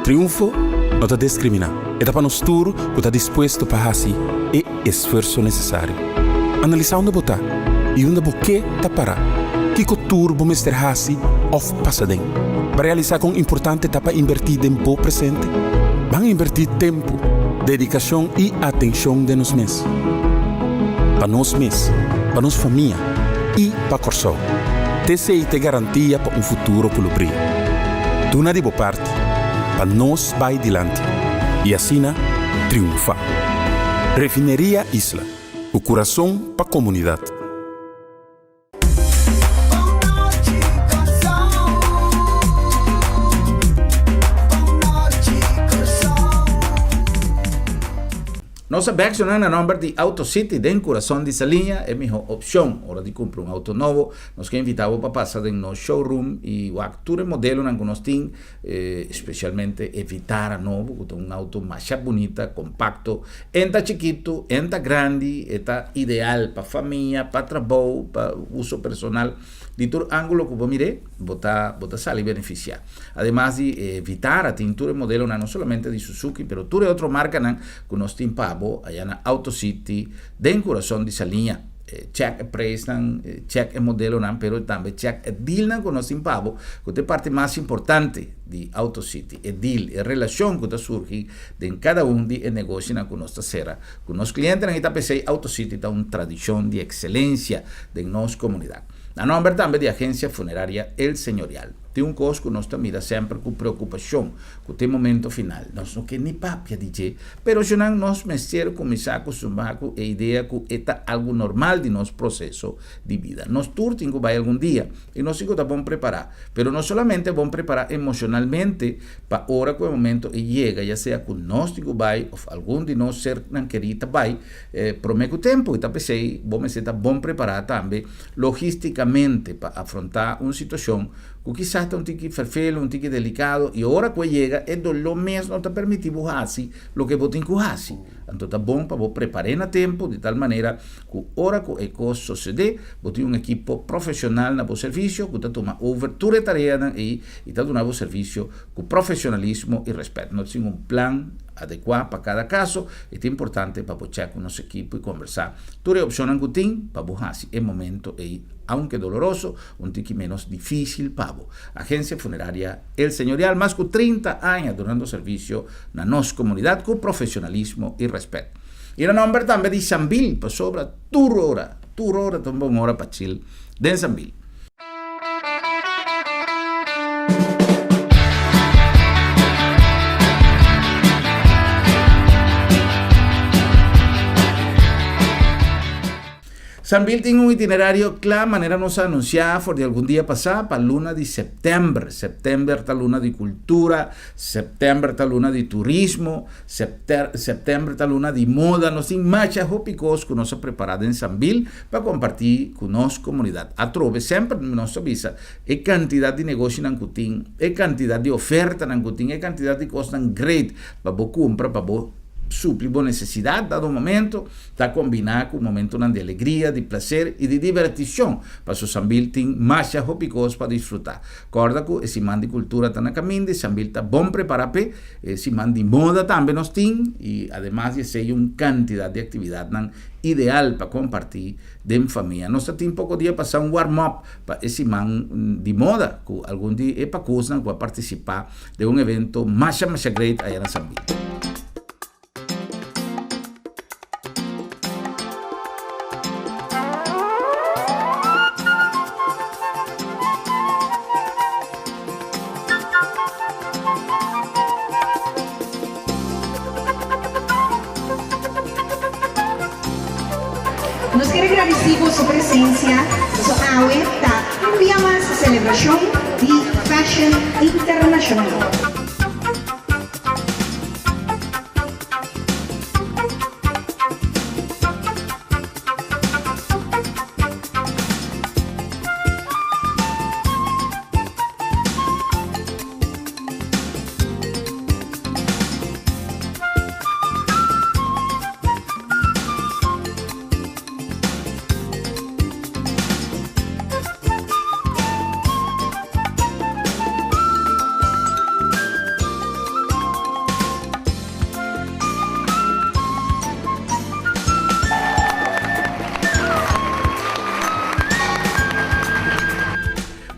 C: Triunfo no ta deskriminá. E ta pa nos tur ku ta dispuesto pa hasi e esfuerso nesesario. Analisá unda bo ta i unda bo ke ta pará. Kiko tur bo mester hasi òf pasa den pa realisá kon importante ta pa inbertí den bo presente? Ban inbertí tempu, dedikashon i atenshon den nos mes. Pa nos mes, pa nos famia i pa Kòrsou. T'esei ta e garantia pa un futuro ku lo bria. Duna di bo parti pa nos bai dilanti i asina triunfá. Refineria Isla, ku kurason pa komunidat.
A: Nos a bek su nan na nomber di Auto City den kurason di Saliña, e miho opshon ora di kumpra un auto nobo. Nos ke invita bo pa pasa den nos showroom i wak tur e modelonan ku nos tin, especialmente e Vitara nobo ku ta un auto masha bunita, kompakto, en ta chikitu, en ta grandi, e ta ideal pa famia, pa trabou, pa uso personal. Di tur ángulo ku bo mir'é, bo ta bo ta sali benefisiá. Ademas di e Vitara tin tur e modelonan no solamente di Suzuki pero tur e otro markanan ku nos tin pa bo aya na Auto City den kurason di Saliña. Chèk e preisnan, chèk e modelonan pero tambe chèk e dealnan ku nos tin pa bo ku ta e parti mas importante di Auto City, e deal, e relashon ku ta surgi den kada un di e negoshinan ku nos ta sera Ku nos klientenan i ta p'esei Auto City ta un tradishon di ekselensia den nos komunidat. Na nòmber tambe di Agensia Funeraria El Señorial. Tin un kos ku nos ta mira semper ku preokupashon, ku ta e momento final. Nos no ke ni papia di dje, pero shunan nos mester kuminsá kustumbrá ku e idea ku e ta algu normal di nos proseso di bida. Nos tur tin ku bai algun dia i nos tin ku ta bon prepará. Pero no solamente bon prepará emoshonalmente, Pa ora ku e momento e yega, ya sea ku nos tin ku bai òf algun di nos sernan kerí ta bai promé ku tempu. I ta p'esei bo mester ta bon prepará tambe logístikamente pa afrontá un situashon ku kisas ta un tiki ferfelu, un tiki delikado, i ora ku e yega e doló mes no ta permití bo hasi loke bo tin ku hasi. Anto ta bon pa bo prepar'é na tempu di tal manera ku ora ku e kos sosodé bo tin un ekipo profeshonal na bo servisio ku ta tuma over tur e tareanan ei i ta duna bo servisio ku profeshonalismo i rèspèt. No tin un plan adekuá pa kada kaso i ta importante pa bo chèk ku nos ekipo i kombersá tur e opshonnan ku tin pa bo hasi e momento ei, aunke doloroso, un tiki ménos difísil pa bo. Agensia Funeraria El Señorial mas ku 30 aña dunando servisio na nos komunidat ku profeshonalismo i rèspèt. I na nòmber tambe di Sambil pasobra tur ora, tur ora ta un bon ora pa chil den Sambil. Sambil tin un itinerario kla manera nos a anunsiá for di algun dia pasá pa luna di sèptèmber. Sèptèmber ta luna di kultura, sèptèmber ta luna di turismo, sèptèmber ta luna di moda. Nos tin masha hopi kos ku nos a prepará den Sambil pa kompartí ku nos komunidat. Atrobe semper nos ta bisa e kantidat di negoshinan ku tin, e kantidat di ofertanan ku tin, e kantidat di kosnan great pa bo kumpra, pa bo supli bo nesesidat dado momento. Ta kombiná ku momentunan di alegria, di plaser i di dibertishon, paso Sambil tin masha hopi kos pa disfrutá. Kòrda ku e siman di kultura ta na kaminda i Sambil ta bon prepará p'e. E siman di moda tambe nos tin i ademas di esei un kantidat di aktividatnan ideal pa kompartí den famia. Nos ta tin poko dia pasá un warm-up pa e siman di moda ku algun di e pakusnan ku a partisipá den un evento masha masha great aya na Sambil.
D: Nos quiere gradici boso presencia, paso awe ta un bia mas celebracion di Fashion Internacional.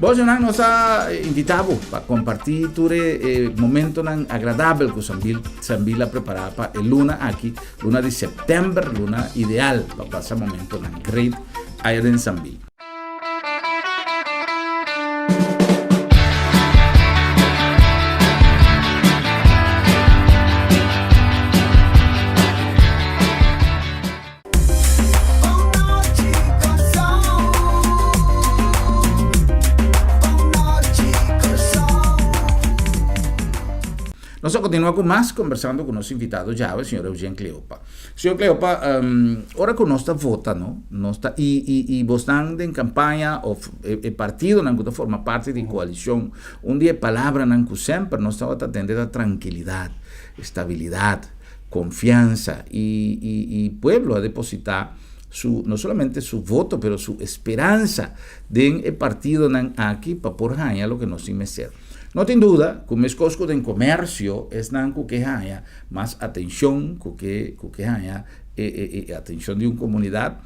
A: Bosonan nos a invita bo pa comparti tur e momentonan agradabel cu Sambil Sambil a prepara pa e luna aki, luna di september, luna ideal pa pasa momentonan great aya den Sambil. Nos a continua cu mas conversando cu nos invitado djawe, señor Eugene Cleopa. Señor Cleopa, ora cu nos ta vota, no, nos ta, y, y, y bosnan den campaña of e, e partidonan cu ta forma parti di coalicion, un di e palabranan cu semper nos tabata tende ta tranquilidad, estabilidad, confiansa, y, y, y pueblo a deposita su, no solamente su voto, pero su esperansa den e partidonan aki pa por haña loke nos tin mester. No tin duda ku meskos ku den komersio esnan ku ke haña mas atenshon, ku ke ku ke haña e e e atenshon di un komunidat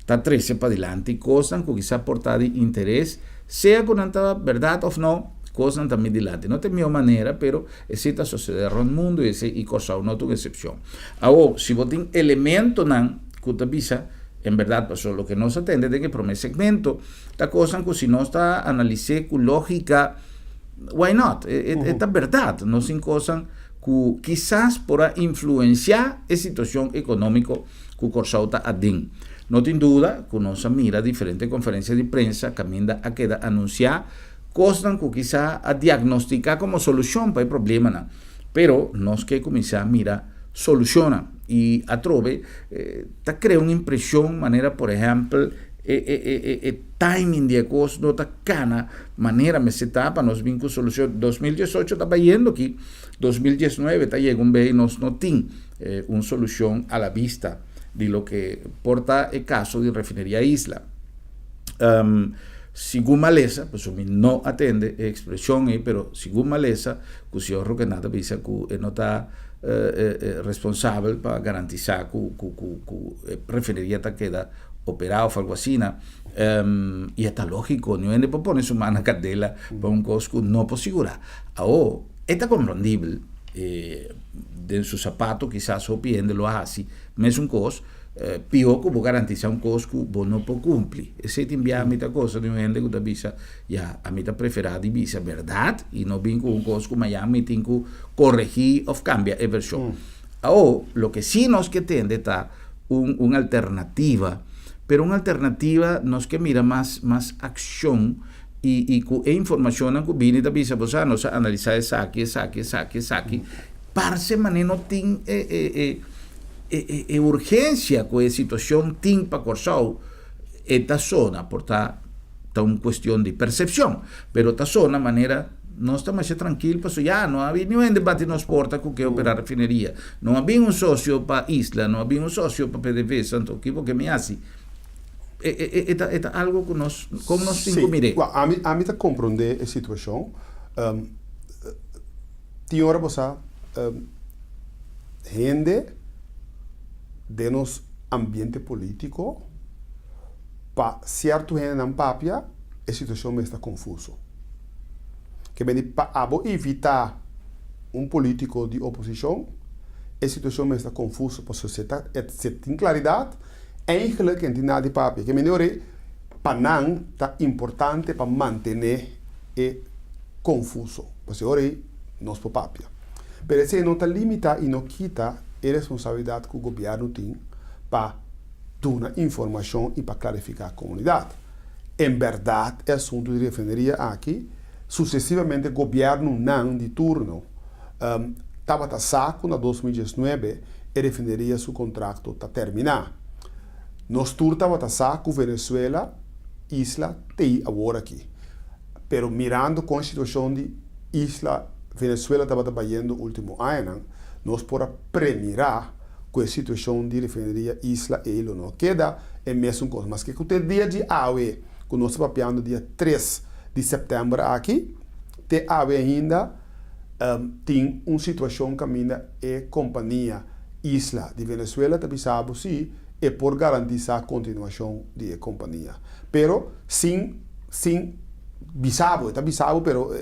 A: ta trese padilanti kosnan ku kisa por ta di interes, sea ku nan ta bèrdat òf no, kosnan ta mi dilanti. No ta e mihó manera, pero esei ta sosodé rònt mundu i esei i Kòrsou no ta un eksepshon. Awor, si bo tin elementonan ku ta bisa en bèrdat, pasobra loke nos a tende den e promé segmento, Ta kosnan ku si nos ta analis'é ku lógika, why not? E e ta bèrdat. Nos tin kosnan ku kisas por a influensiá e situashon ekonómiko ku Kòrsou ta aden. No tin duda ku nos a mira diferente konferensia di prensa kaminda a keda anunsiá kosnan ku kisa a diagnostiká komo solushon pa e problemanan. Pero nos ke kuminsá mira solushonnan i atrobe ta krea un impreshon manera por ehèmpel e e e e timing di e kos no ta kana manera mester ta pa nos bin ku solushon. 2018 ta bayendo aki, 2019 ta yega un bey nos no tin un solushon a la bista di loke por ta e kaso di refineria Isla. Segun malesa, pasobra mi no a tende e ekspreshon ei, pero segun malesa ku señor Roquenat a bisa ku e no ta responsabel pa garantisá ku ku ku ku e refineria ta keda operá òf algu asina, i e ta lógiko, niun hende por pone su man na kandela pa un kos ku no por sigurá. Awor, e ta komprendibel, den su sapato kisas hopi hende lo a hasi mesun kos, Pió ku bo garantisá un kos ku bo no por kumpli. Esei tin bia mi ta gosa di un hende ku ta bisa, ya, ami ta preferá di bisa bèrdat i no bin ku un kos ku mañan mi tin ku koregí òf kambia e vershon. Awor, loke sí nos ke tende ta un un alternativa. Pero un alternativa nos ke mira mas mas akshon i i ku e informashonnan ku bini ta bisa bo sa nos a analisá esaki esaki esaki esaki parse manera no tin e e e e e urgensia ku e situashon tin pa Kòrsou e ta sona por ta ta un kuestion di persepshon pero ta sona manera nos ta masha trankil pasobra ya no a bin niun hende bati nos porta ku ke operá refineria no a bin un sosio pa Isla no a bin un sosio pa PDVSA anto ki bo ke mi hasi e e e ta e ta algo ku nos kon nos tin ku mir'é.
B: Sí, ami ami ta komprondé e situashon tin ora bo sa hende den nos ambiente polítiko pa sierto hendenan papia e situashon mester ta konfuso. Ke bini pa abo evitá un polítiko di oposishon, e situashon mester ta konfuso pasobra si ta si tin klaridat, eigenlik e no tin nada di papia. Ke bini ora ei pa nan ta importante pa mantené e konfuso, pasobra ora ei nos por papia. Pero esei no ta limitá i no kita e responsabilidat ku gobièrnu tin pa duna informashon i pa klarifiká komunidat. En bèrdat e asuntu di refineria aki, susesivamente gobièrnunan di turno tabata sa ku na 2019 e refineria su kontrakto ta terminá. Nos tur tabata sa ku Venezuela isla t'ei awor aki. Pero mirando kon e situashon di isla Venezuela tabata bayendo último añanan, nos por a premirá ku e situashon di refineria Isla ei lo no keda e mesun kos. Maske ku te dia di awe ku nos ta papiando dia 3 di sèptèmber aki, te awe ainda tin un situashon kaminda e kompania Isla di Venezuela ta bisa bo si e por garantisá kontinuashon di e kompania. Pero sin sin bisa bo, e ta bisa bo pero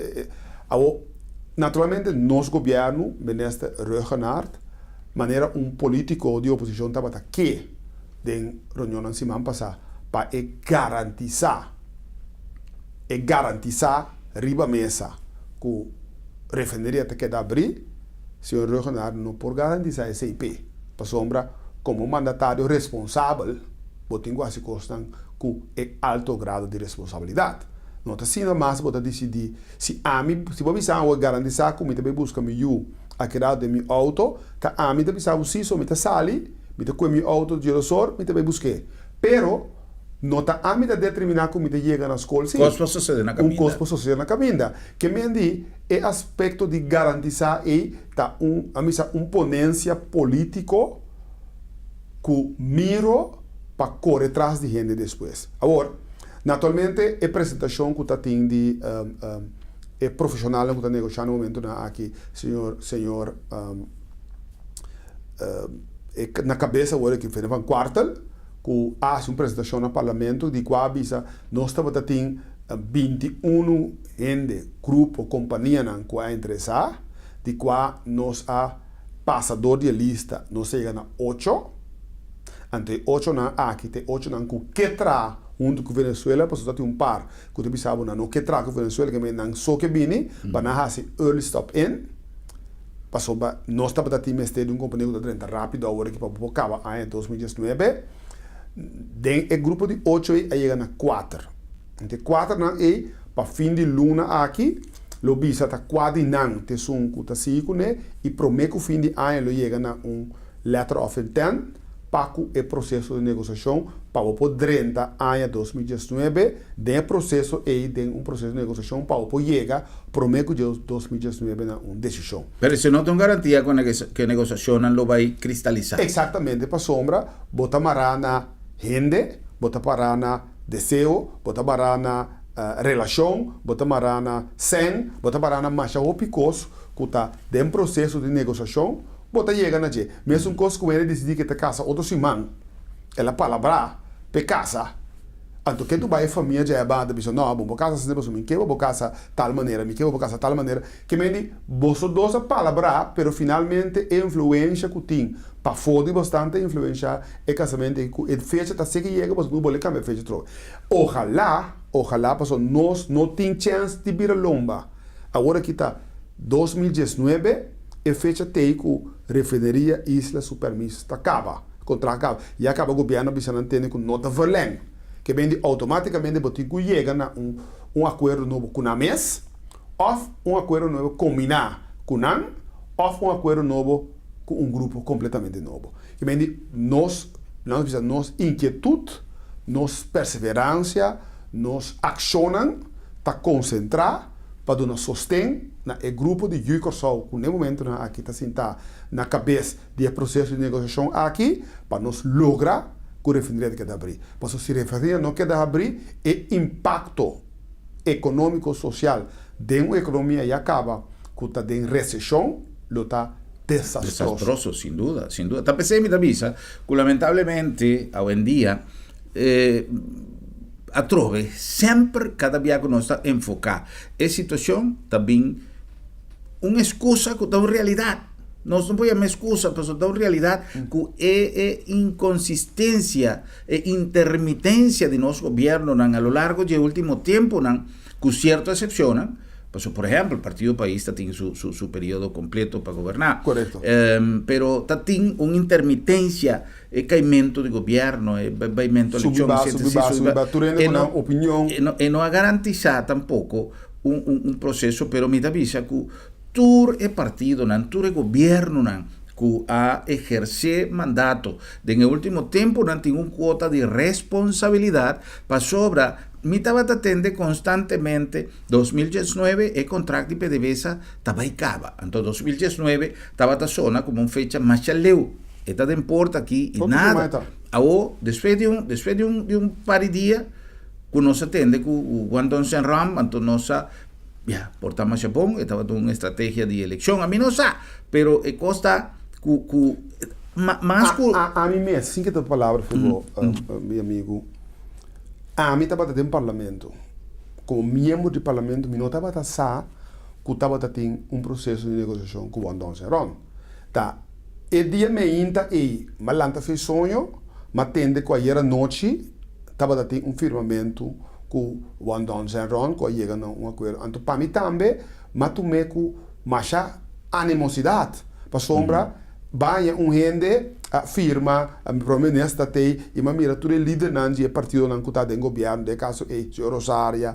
B: awo naturalmente nos gobièrnu, Minister Rhuggenaath, manera un politico di oposicion tabata ke den reunionnan siman pasa pa e garantisa e garantisa riba mesa cu refineria ta keda abri, señor Rhuggenaath no por garantisa esey p'e, pasobra como mandatario responsabel bo tin cu haci cosnan cu e alto grado di responsabilidad. No ta asina mas bo ta dicidi si ami, si bo bisa awe garantisa cu mi ta bay busca mi yu a keda den mi auto, ta ami ta bisa bo si, so mi ta sali, mi ta kue mi auto djelosor, mi ta bai busk'é. Pero, no ta ami ta determiná ku mi ta yega na skol si.
A: Kos por sosodé na
B: Un
A: kaminda.
B: kos por sosodé na kaminda. Ke men di, e aspekto di garantisá ei ta un, a bisa, un ponensia polítiko ku miro pa kore tras di hende despues. Awor, naturalmente e presentashon ku ta tin di e profesionalnan ku ta negoshá na momentunan aki, señor señor e na kabes awor aki Fene van Kwartel ku a hasi un presentashon na parlamento di kua a bisa nos tabata tin 21 hende, grupo, kompanianan ku a interesá, di kua nos a pasa dor di e lista nos a yega na ocho, anto e ochonan aki ta e ochonan ku ke traha huntu ku Venezuela pasobra ta tin un par ku ta bisa bo nan no ke traha ku Venezuela ke nan so ke bini pa nan hasi early stop in pasobra nos tabata tin mester di un kompania ku ta drenta rapido awor aki pa bo por kaba aña 2019 den e grupo di ocho ei a yega na kuater ente e kuaternan ei pa fin di luna aki lo bisa ta kua di nan ta esun ku ta sigui kuné i promé ku fin di aña lo yega na un letter of intent pa ku e proseso di negosiashon pa bo por drenta aña 2019 den e proseso ei den un proseso di negosiashon pa bo por yega promé ku dje 2019 na un desishon.
A: Pero esei no ta un garantia ku e negosiashonnan lo bai kristalisá.
B: Eksaktamente, pasobra bo ta mará na hende, bo ta pará na deseo, bo ta mará na relashon, bo ta mará na sèn, bo ta mará na masha hopi kos ku ta den proseso di negosiashon Bo ta yega na dje. Mesun kos ku hende disidí ke ta kasa otro siman, el a palabrá p'e kasa. Anto ke tu bai e famia dje a banda bisa, No, bo por kasa asina pasobra mi ke bo por kasa tal manera, mi ke bo por kasa tal manera. Ke men di, boso dos a palabrá, pero finalmente e influensha ku tin pafó di bosnan ta influenshá e kasamentu ei ku e fecha ta seki yega boso no bolbe kambia e fecha atrobe. Ohalá, ohalá pasobra nos no tin chèns di bira lomba. Awor aki ta 2019, e fecha t'ei ku Refineria Isla su permis ta kaba. Kontrakt kaba. Ya kaba gobièrnu a bisa nan tende ku no ta verleng. Ke bende outomátikamente bo tin ku yega na un un akuerdo nobo ku nan mes, òf un akuerdo nobo kombiná ku nan, òf un akuerdo nobo ku un grupo kompletamente nobo. Ke bende nos, nos bisa nos inkietut, nos perseveransia, nos akshonnan ta konsentrá pa duna sosten na e grupo di Yu Kòrsou ku n'e momentunan aki ta sintá na kabes di e proseso di negosiashon aki pa nos logra ku refineria ta keda habrí. Pasobra si refineria no keda habrí, e impakto ekonómiko sosial den un ekonomia ya kaba ku ta den reseshon lo ta desastroso.
A: Desastroso, sin duda, sin duda. Ta p'esei mi ta bisa ku lamentablemente awendia atrobe semper kada bia ku nos ta enfoká e situashon ta bin un eskusa ku ta un realidat. Nos no por yama eskusa, pasobra ta un realidat ku e e inkonsistensia, e intermitensia di nos gobièrnunan a lo largo di e último tiemponan, ku sierto eksepshonnan, pasobra por ehèmpel Partido Pais ta tin su su su periodo kompleto pa goberná.
B: Korekto.
A: Pero ta tin un intermitensia, e kaimentu di gobièrnu, e baimentu
B: Subi
A: elekshon,
B: ba,
A: etcétera,
B: subi ba,
A: subi
B: subi
A: ba.
B: ba, tur hende
A: E
B: ku nan
A: no
B: opinion.
A: e no e no a garantisá tampoko un un un proseso, pero mi ta bisa ku Tur e partidonan, tur e gobiernonan cu a eherce mandato den e ultimo temponan tin un cuota di responsabilidad pasobra mi tabata tende constantemente 2019 e contract di PDVSA ta bay caba. Anto 2019 tabata sona como un fecha masha leu. E ta den porta aki y nada. Awo despues di un despues di un di un par di dia cu nos a tende cu Juan Don Senram anto nos a Ya, por ta masha bon, e tabata un estrategia di elekshon, ami no sa, pero e kos ta ku ku mas ku.
B: Ami mes, sin kita palabra for bo, mi amigu, ami tabata den parlamento, komo miembro di parlamento mi no tabata sa ku tabata tin un proseso di negosiashon ku Juan Don Ceron. Ta e dia meinta ei m'a lanta fe soño, m'a tende ku ayera nochi tabata tin un firmamentu ku Wan Don Zenron ku a yega na un akuerdo. Anto pa mi tambe m'a tum'é ku masha animosidat, pasobra baña un hende a firma, mi prome minister ta tei i m'a mira tur e lidernan di e partidonan ku ta den gobièrnu, den e kaso ei señor Rosaria,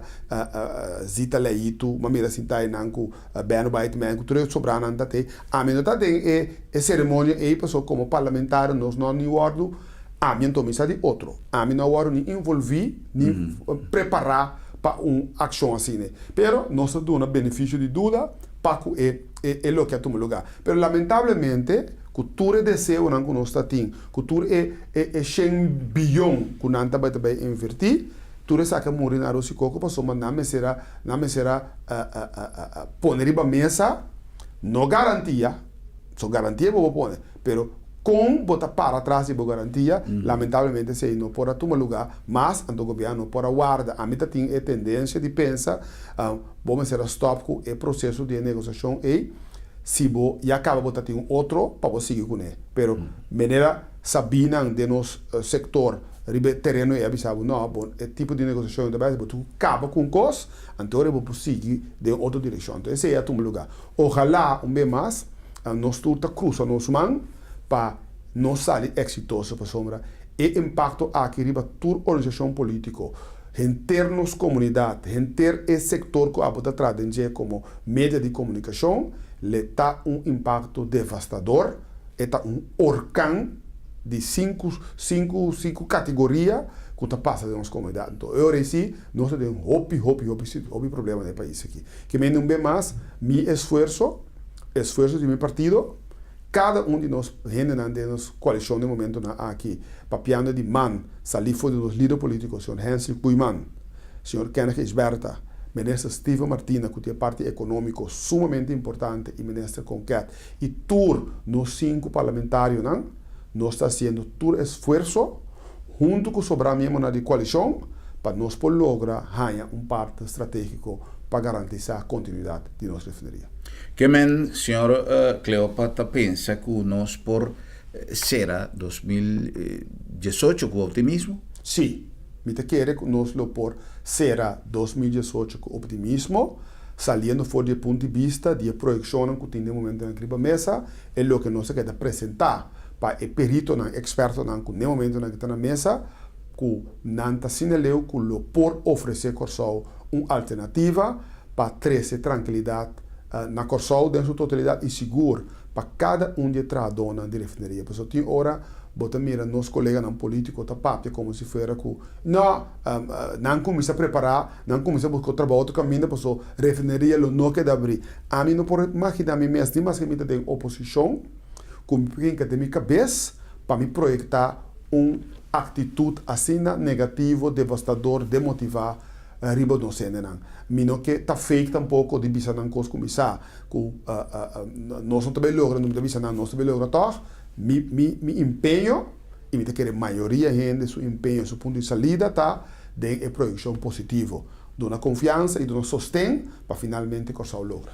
B: Zita Leitu, m'a mira sinta einan ku Benno Baitman ku tur e sobranan ta tei. Ami no ta den e seremonia ei pasobra komo parlamentario nos no a ni wòrdu. Ami anto mi sa di otro. Ami no a wòrdu ni involví ni prepará pa un akshon asina. Pero nos ta duna benefisio di duda pa ku e e loke a tuma lugá. Pero lamentablemente ku tur e deseonan ku nos ta tin, ku tur e e shen biyon ku nan ta bai ta bai invertí, tur esaki a muri na aros i koko pasobra nan mester a nan mester a pone riba mesa no garantia, so garantia bo por pone, pero Kon bo ta para tras di bo garantia? Lamentablemente esei no por a tuma lugá mas, anto gobièrnu no por a warda. Ami ta tin e tendensia di pensa, bo mester a stòp ku e proseso di e negosiashon ei, si bo ya kaba bo ta tin un otro pa bo sigui kuné. Pero manera sabínan den nos sektor riba e tereno ei a bisa bo, no, bo e tipo di negosiashon ei ta bai, bo tin ku kaba ku un kos, anto ora bo por sigui den otro direkshon. Anto esei a tuma lugá. Ojalá un be mas nos tur ta cruza nos man pa nos sali exitoso pasobra e impacto aki riba tur organisacion politico, henter nos comunidad, henter e sector cu abo ta traha den dje como media di comunicacion le ta un impacto devastador, e ta un orkan di sinku sinku sinku categoria cu ta pasa den nos comunidad. Enton e ora ei si nos ta den hopi hopi hopi hopi problema den e pais aki. Ke mende un be mas mi esfuerso, esfuerso di mi partido, kada un di nos hendenan den nos koalishon den momentonan aki, papiando di man salí for di nos lider polítiko, señor Hensley Koeiman, señor Kenneth Gijsbertha, minister Steven Martina ku tin e parti ekonómiko sumamente importante i minister Konket i tur nos sinku parlamentarionan, nos ta hasiendo tur esfuerso huntu ku sobrá miembronan di koalishon pa nos por logra haña un partner stratégiko pa garantisá kontinuidat di nos refineria.
A: Ke men señor Cleopa ta pensa ku nos por sera 2018 ku optimismo?
B: Sí, mi ta kere ku nos lo por sera 2018 ku optimismo, saliendo for di e punto di bista di e proyekshonnan ku tin den momentonan riba mesa, e loke nos a keda presentá. pa e peritonan, ekspertonan ku n'e momentonan aki ta na mesa, ku nan ta asina leu ku lo por ofresé Kòrsou un alternativa pa trese trankilidat na Kòrsou den su totalidat i sigur pa kada un di e trahadónan di refineria. Pasobra tin ora bo ta mira nos koleganan polítiko ta papia komo si fuera ku no, nan kuminsá prepará, nan kuminsá buska trabou otro kaminda pasobra refineria lo no keda abrí. Ami no por imaginá mi mes ni maske mi ta den oposishon ku mi por hinka den mi kabes pa mi proyektá un aktitut asina negativo, devastador, demotivá riba nos hendenan. Mi no ke ta fake tampoko di bisa nan kos ku mi sa ku nos no ta bay logra, no mi ta bisa nan nos ta bay logra tòg. Mi mi mi empeño i mi ta kere mayoria hende su empeño, su punto di salida ta den e proyekshon positivo. Duna konfiansa i duna sosten pa finalmente Kòrsou logra.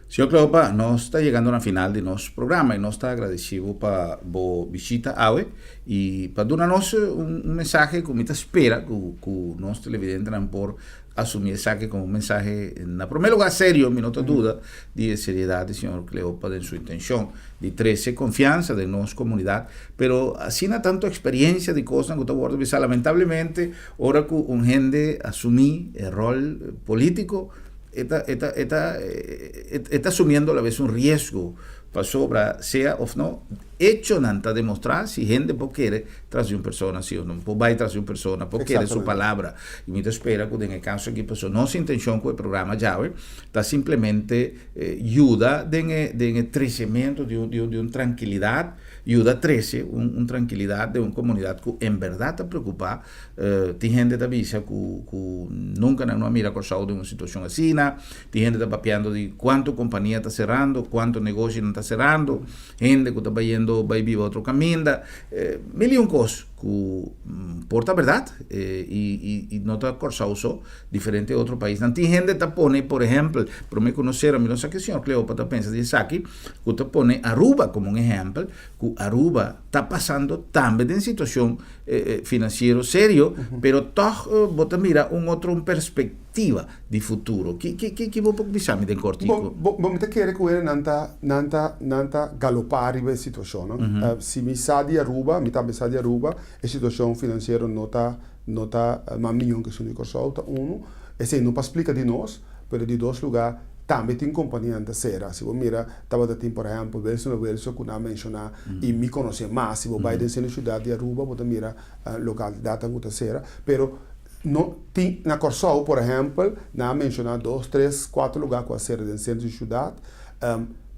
A: Señor Cleopa, nos ta yegando na final di nos programa i nos ta agradeci bo pa bo bishita awe i pa duna nos un mensahe ku mi ta spera ku ku nos televidentenan por asumi esaki komo un mensahe na prome lugar serio, mi no ta duda di e seriedad di señor Cleopa den su intencion di trece confiansa den nos comunidad, pero asina tanto experiencia di cosnan ku ta wordo bisa lamentablemente ora ku un hende asumi e rol politico, E ta, e ta, e ta, e ta asumiendo a la vez un riesgo pasobra sea of no, echonan ta demostrá si hende por kere tras di un persona si of no, por bai tras di un persona, por kere su palabra. I mi ta spera ku den e kaso aki pasobra nos intenshon ku e programa djawe ta simplemente yuda den e, den e tresementu di un, di un, di un trankilidat, yuda trese un, un trankilidat den un komunidat ku en bèrdat ta preokupá. Tin hende ta bisa ku ku nunka nan no a mira Kòrsou den un situashon asina. Tin hende ta papiando di kuantu kompania ta serando, kuantu negoshinan ta serando, hende ku ta bayendo bai biba otro kaminda. Mil i un kos ku por ta bèrdat i i no ta Kòrsou so, diferente otro paisnan. Tin hende ta pone, por ehèmpel, promé ku nos sera, mi no sa ke señor Cleopa ta pensa di esaki, ku ta pone Aruba komo un ehèmpel, ku Aruba ta pasando tambe den situashon financiero serio, pero toch bo ta mira un otro un perspectiva di futuro. Ki ki ki ki bo por bisa mi den kortico?
B: Bo bo mi ta kere ku e nan ta nan ta nan ta galopá riba e situashonnan. Si mi sa di Aruba, mi tambe sa di Aruba, e situashon financiero no ta no ta mas mion ku esun di Kòrsou, ta unu. Esei no pa splika di nos, pero di dos lugá tambe tin kompanianan ta sera. Si bo mira tabata tin por ehèmpel Wilson o Wilson ku nan a menshoná i mi konosé mas. Si bo bai den seno siudat di Aruba bo ta mira lokalidatnan ku ta sera. Pero no tin na Kòrsou por ehèmpel nan a menshoná dos, tres, kuater lugá ku a sera den sentro di siudat.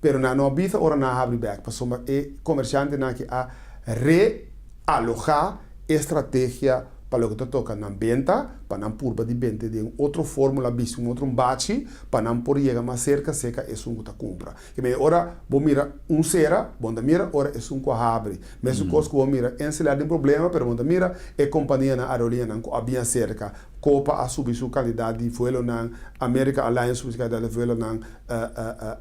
B: Pero nan no a bisa ora nan a habri bèk pasobra e komershantenan aki a realogá e strategia pa loke ta toka nan benta, pa nan purba di bente den otro fórmula, bisti un otro bachi, pa nan por yega mas serka serka esun ku ta kumpra. Ke mei ora bo mira un sera, bo no ta mira ora esun ku a habri. Mesun kos ku bo mira Encelar den problema, pero bo no ta mira e kompanianan, aerolinianan ku a bin aserka. Copa a subi su kantidat di vuelonan, America Airlines a subi su kantidat di vuelonan,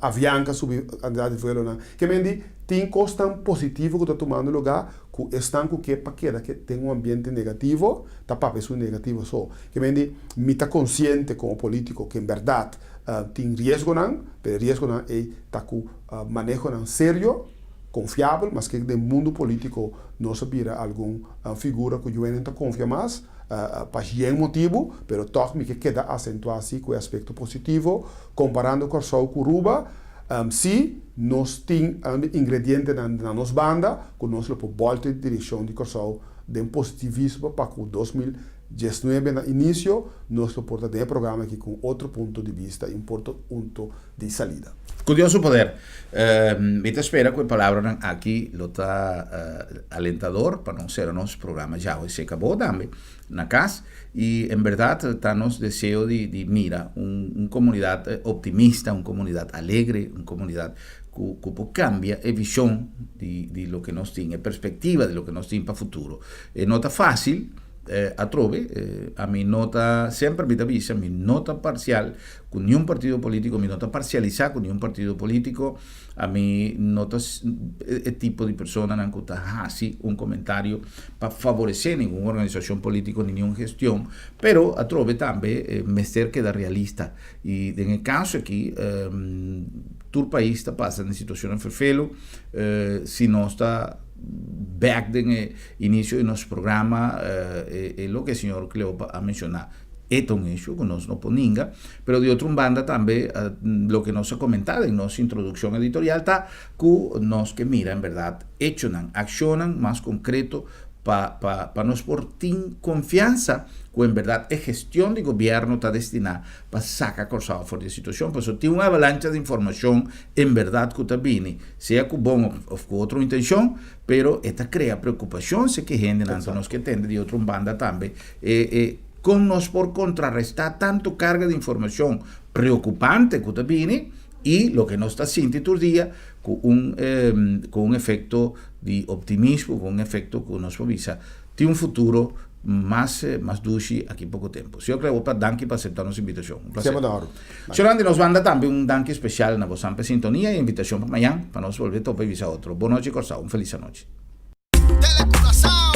B: Avianca a subi kantidat di vuelonan. Ke men di tin kosnan positivo ku ta tumando lugá ku esnan ku ke pa keda ke den un ambiente negativo ta papia esun negativo so. Ke men di mi ta konsiente komo politiko ku en bèrdat tin riesgonan, pero e riesgonan ei ta ku manehonan serio, konfiabel, maske den mundu politiko nos a bira algun figura ku yuenan ta konfia mas pa hien motibu, pero tòg mi ke keda asentuá si ku e aspekto positivo komparando Kòrsou ku Ruba. Si nos tin ingredientenan na nos banda ku nos lo por bòlta e direkshon di Kòrsou den positivismo pa ku 2019 na inisio nos lo por ta den e programa aki ku un otro punto di bista i un punto di salida.
A: Ku Dios su poder, mi ta spera ku e palabranan aki lo ta alentador pa nos sera nos programa djawe. Se kabó tambe na kas i en bèrdat ta nos deseo di di mira un un komunidat optimista, un komunidat alegre, un komunidat ku ku por kambia e vishon di di loke nos tin, e perspektiva di loke nos tin pa futuro. E no ta fásil atrobe, ami no ta, semper mi ta bisa, mi no ta parsial ku niun partido polítiko, mi no ta parsialisá ku niun partido polítiko. Ami no ta e tipo di personanan ku ta hasi un komentario pa favoresé ningun organisashon polítiko ni niun gestion, pero atrobe tambe mester keda realista. I den e kaso aki tur pais ta pasa den situashonnan ferfelu, si nos ta. bèk den e inisio di nos programa e loke señor Cleopa a menshoná e ta un hecho ku nos no por ninga, pero di otro un banda tambe loke nos a komentá den nos introdukshon editorial ta ku nos ke mira en bèrdat echonan, akshonnan mas konkreto pa pa pa nos por tin konfiansa ku en bèrdat e gestion di gobièrnu ta destiná pa saka Kòrsou for di e situashon, pasobra tin un avalancha di informashon en bèrdat ku ta bini, sea ku bon òf ku otro intenshon, pero e ta krea preokupashon si ke hendenan ta nos ke tende di otro un banda tambe e e kon nos por kontrarestá tantu karga di informashon preokupante ku ta bini i loke nos ta sinti tur dia ku un ku un efekto di optimismo, ku un efekto ku nos por bisa tin un futuro mas mas dushi aki poko tempu. Señor Cleopa, danki pa aseptá nos invitashon. Un plaser. Señor Andy, nos banda tambe un danki spesial na bosan pa e sintonia i invitashon pa mañan pa nos bolbe topa i bisa otro. Bon nochi Kòrsou, un felis anochi.
E: Tele Curaçao.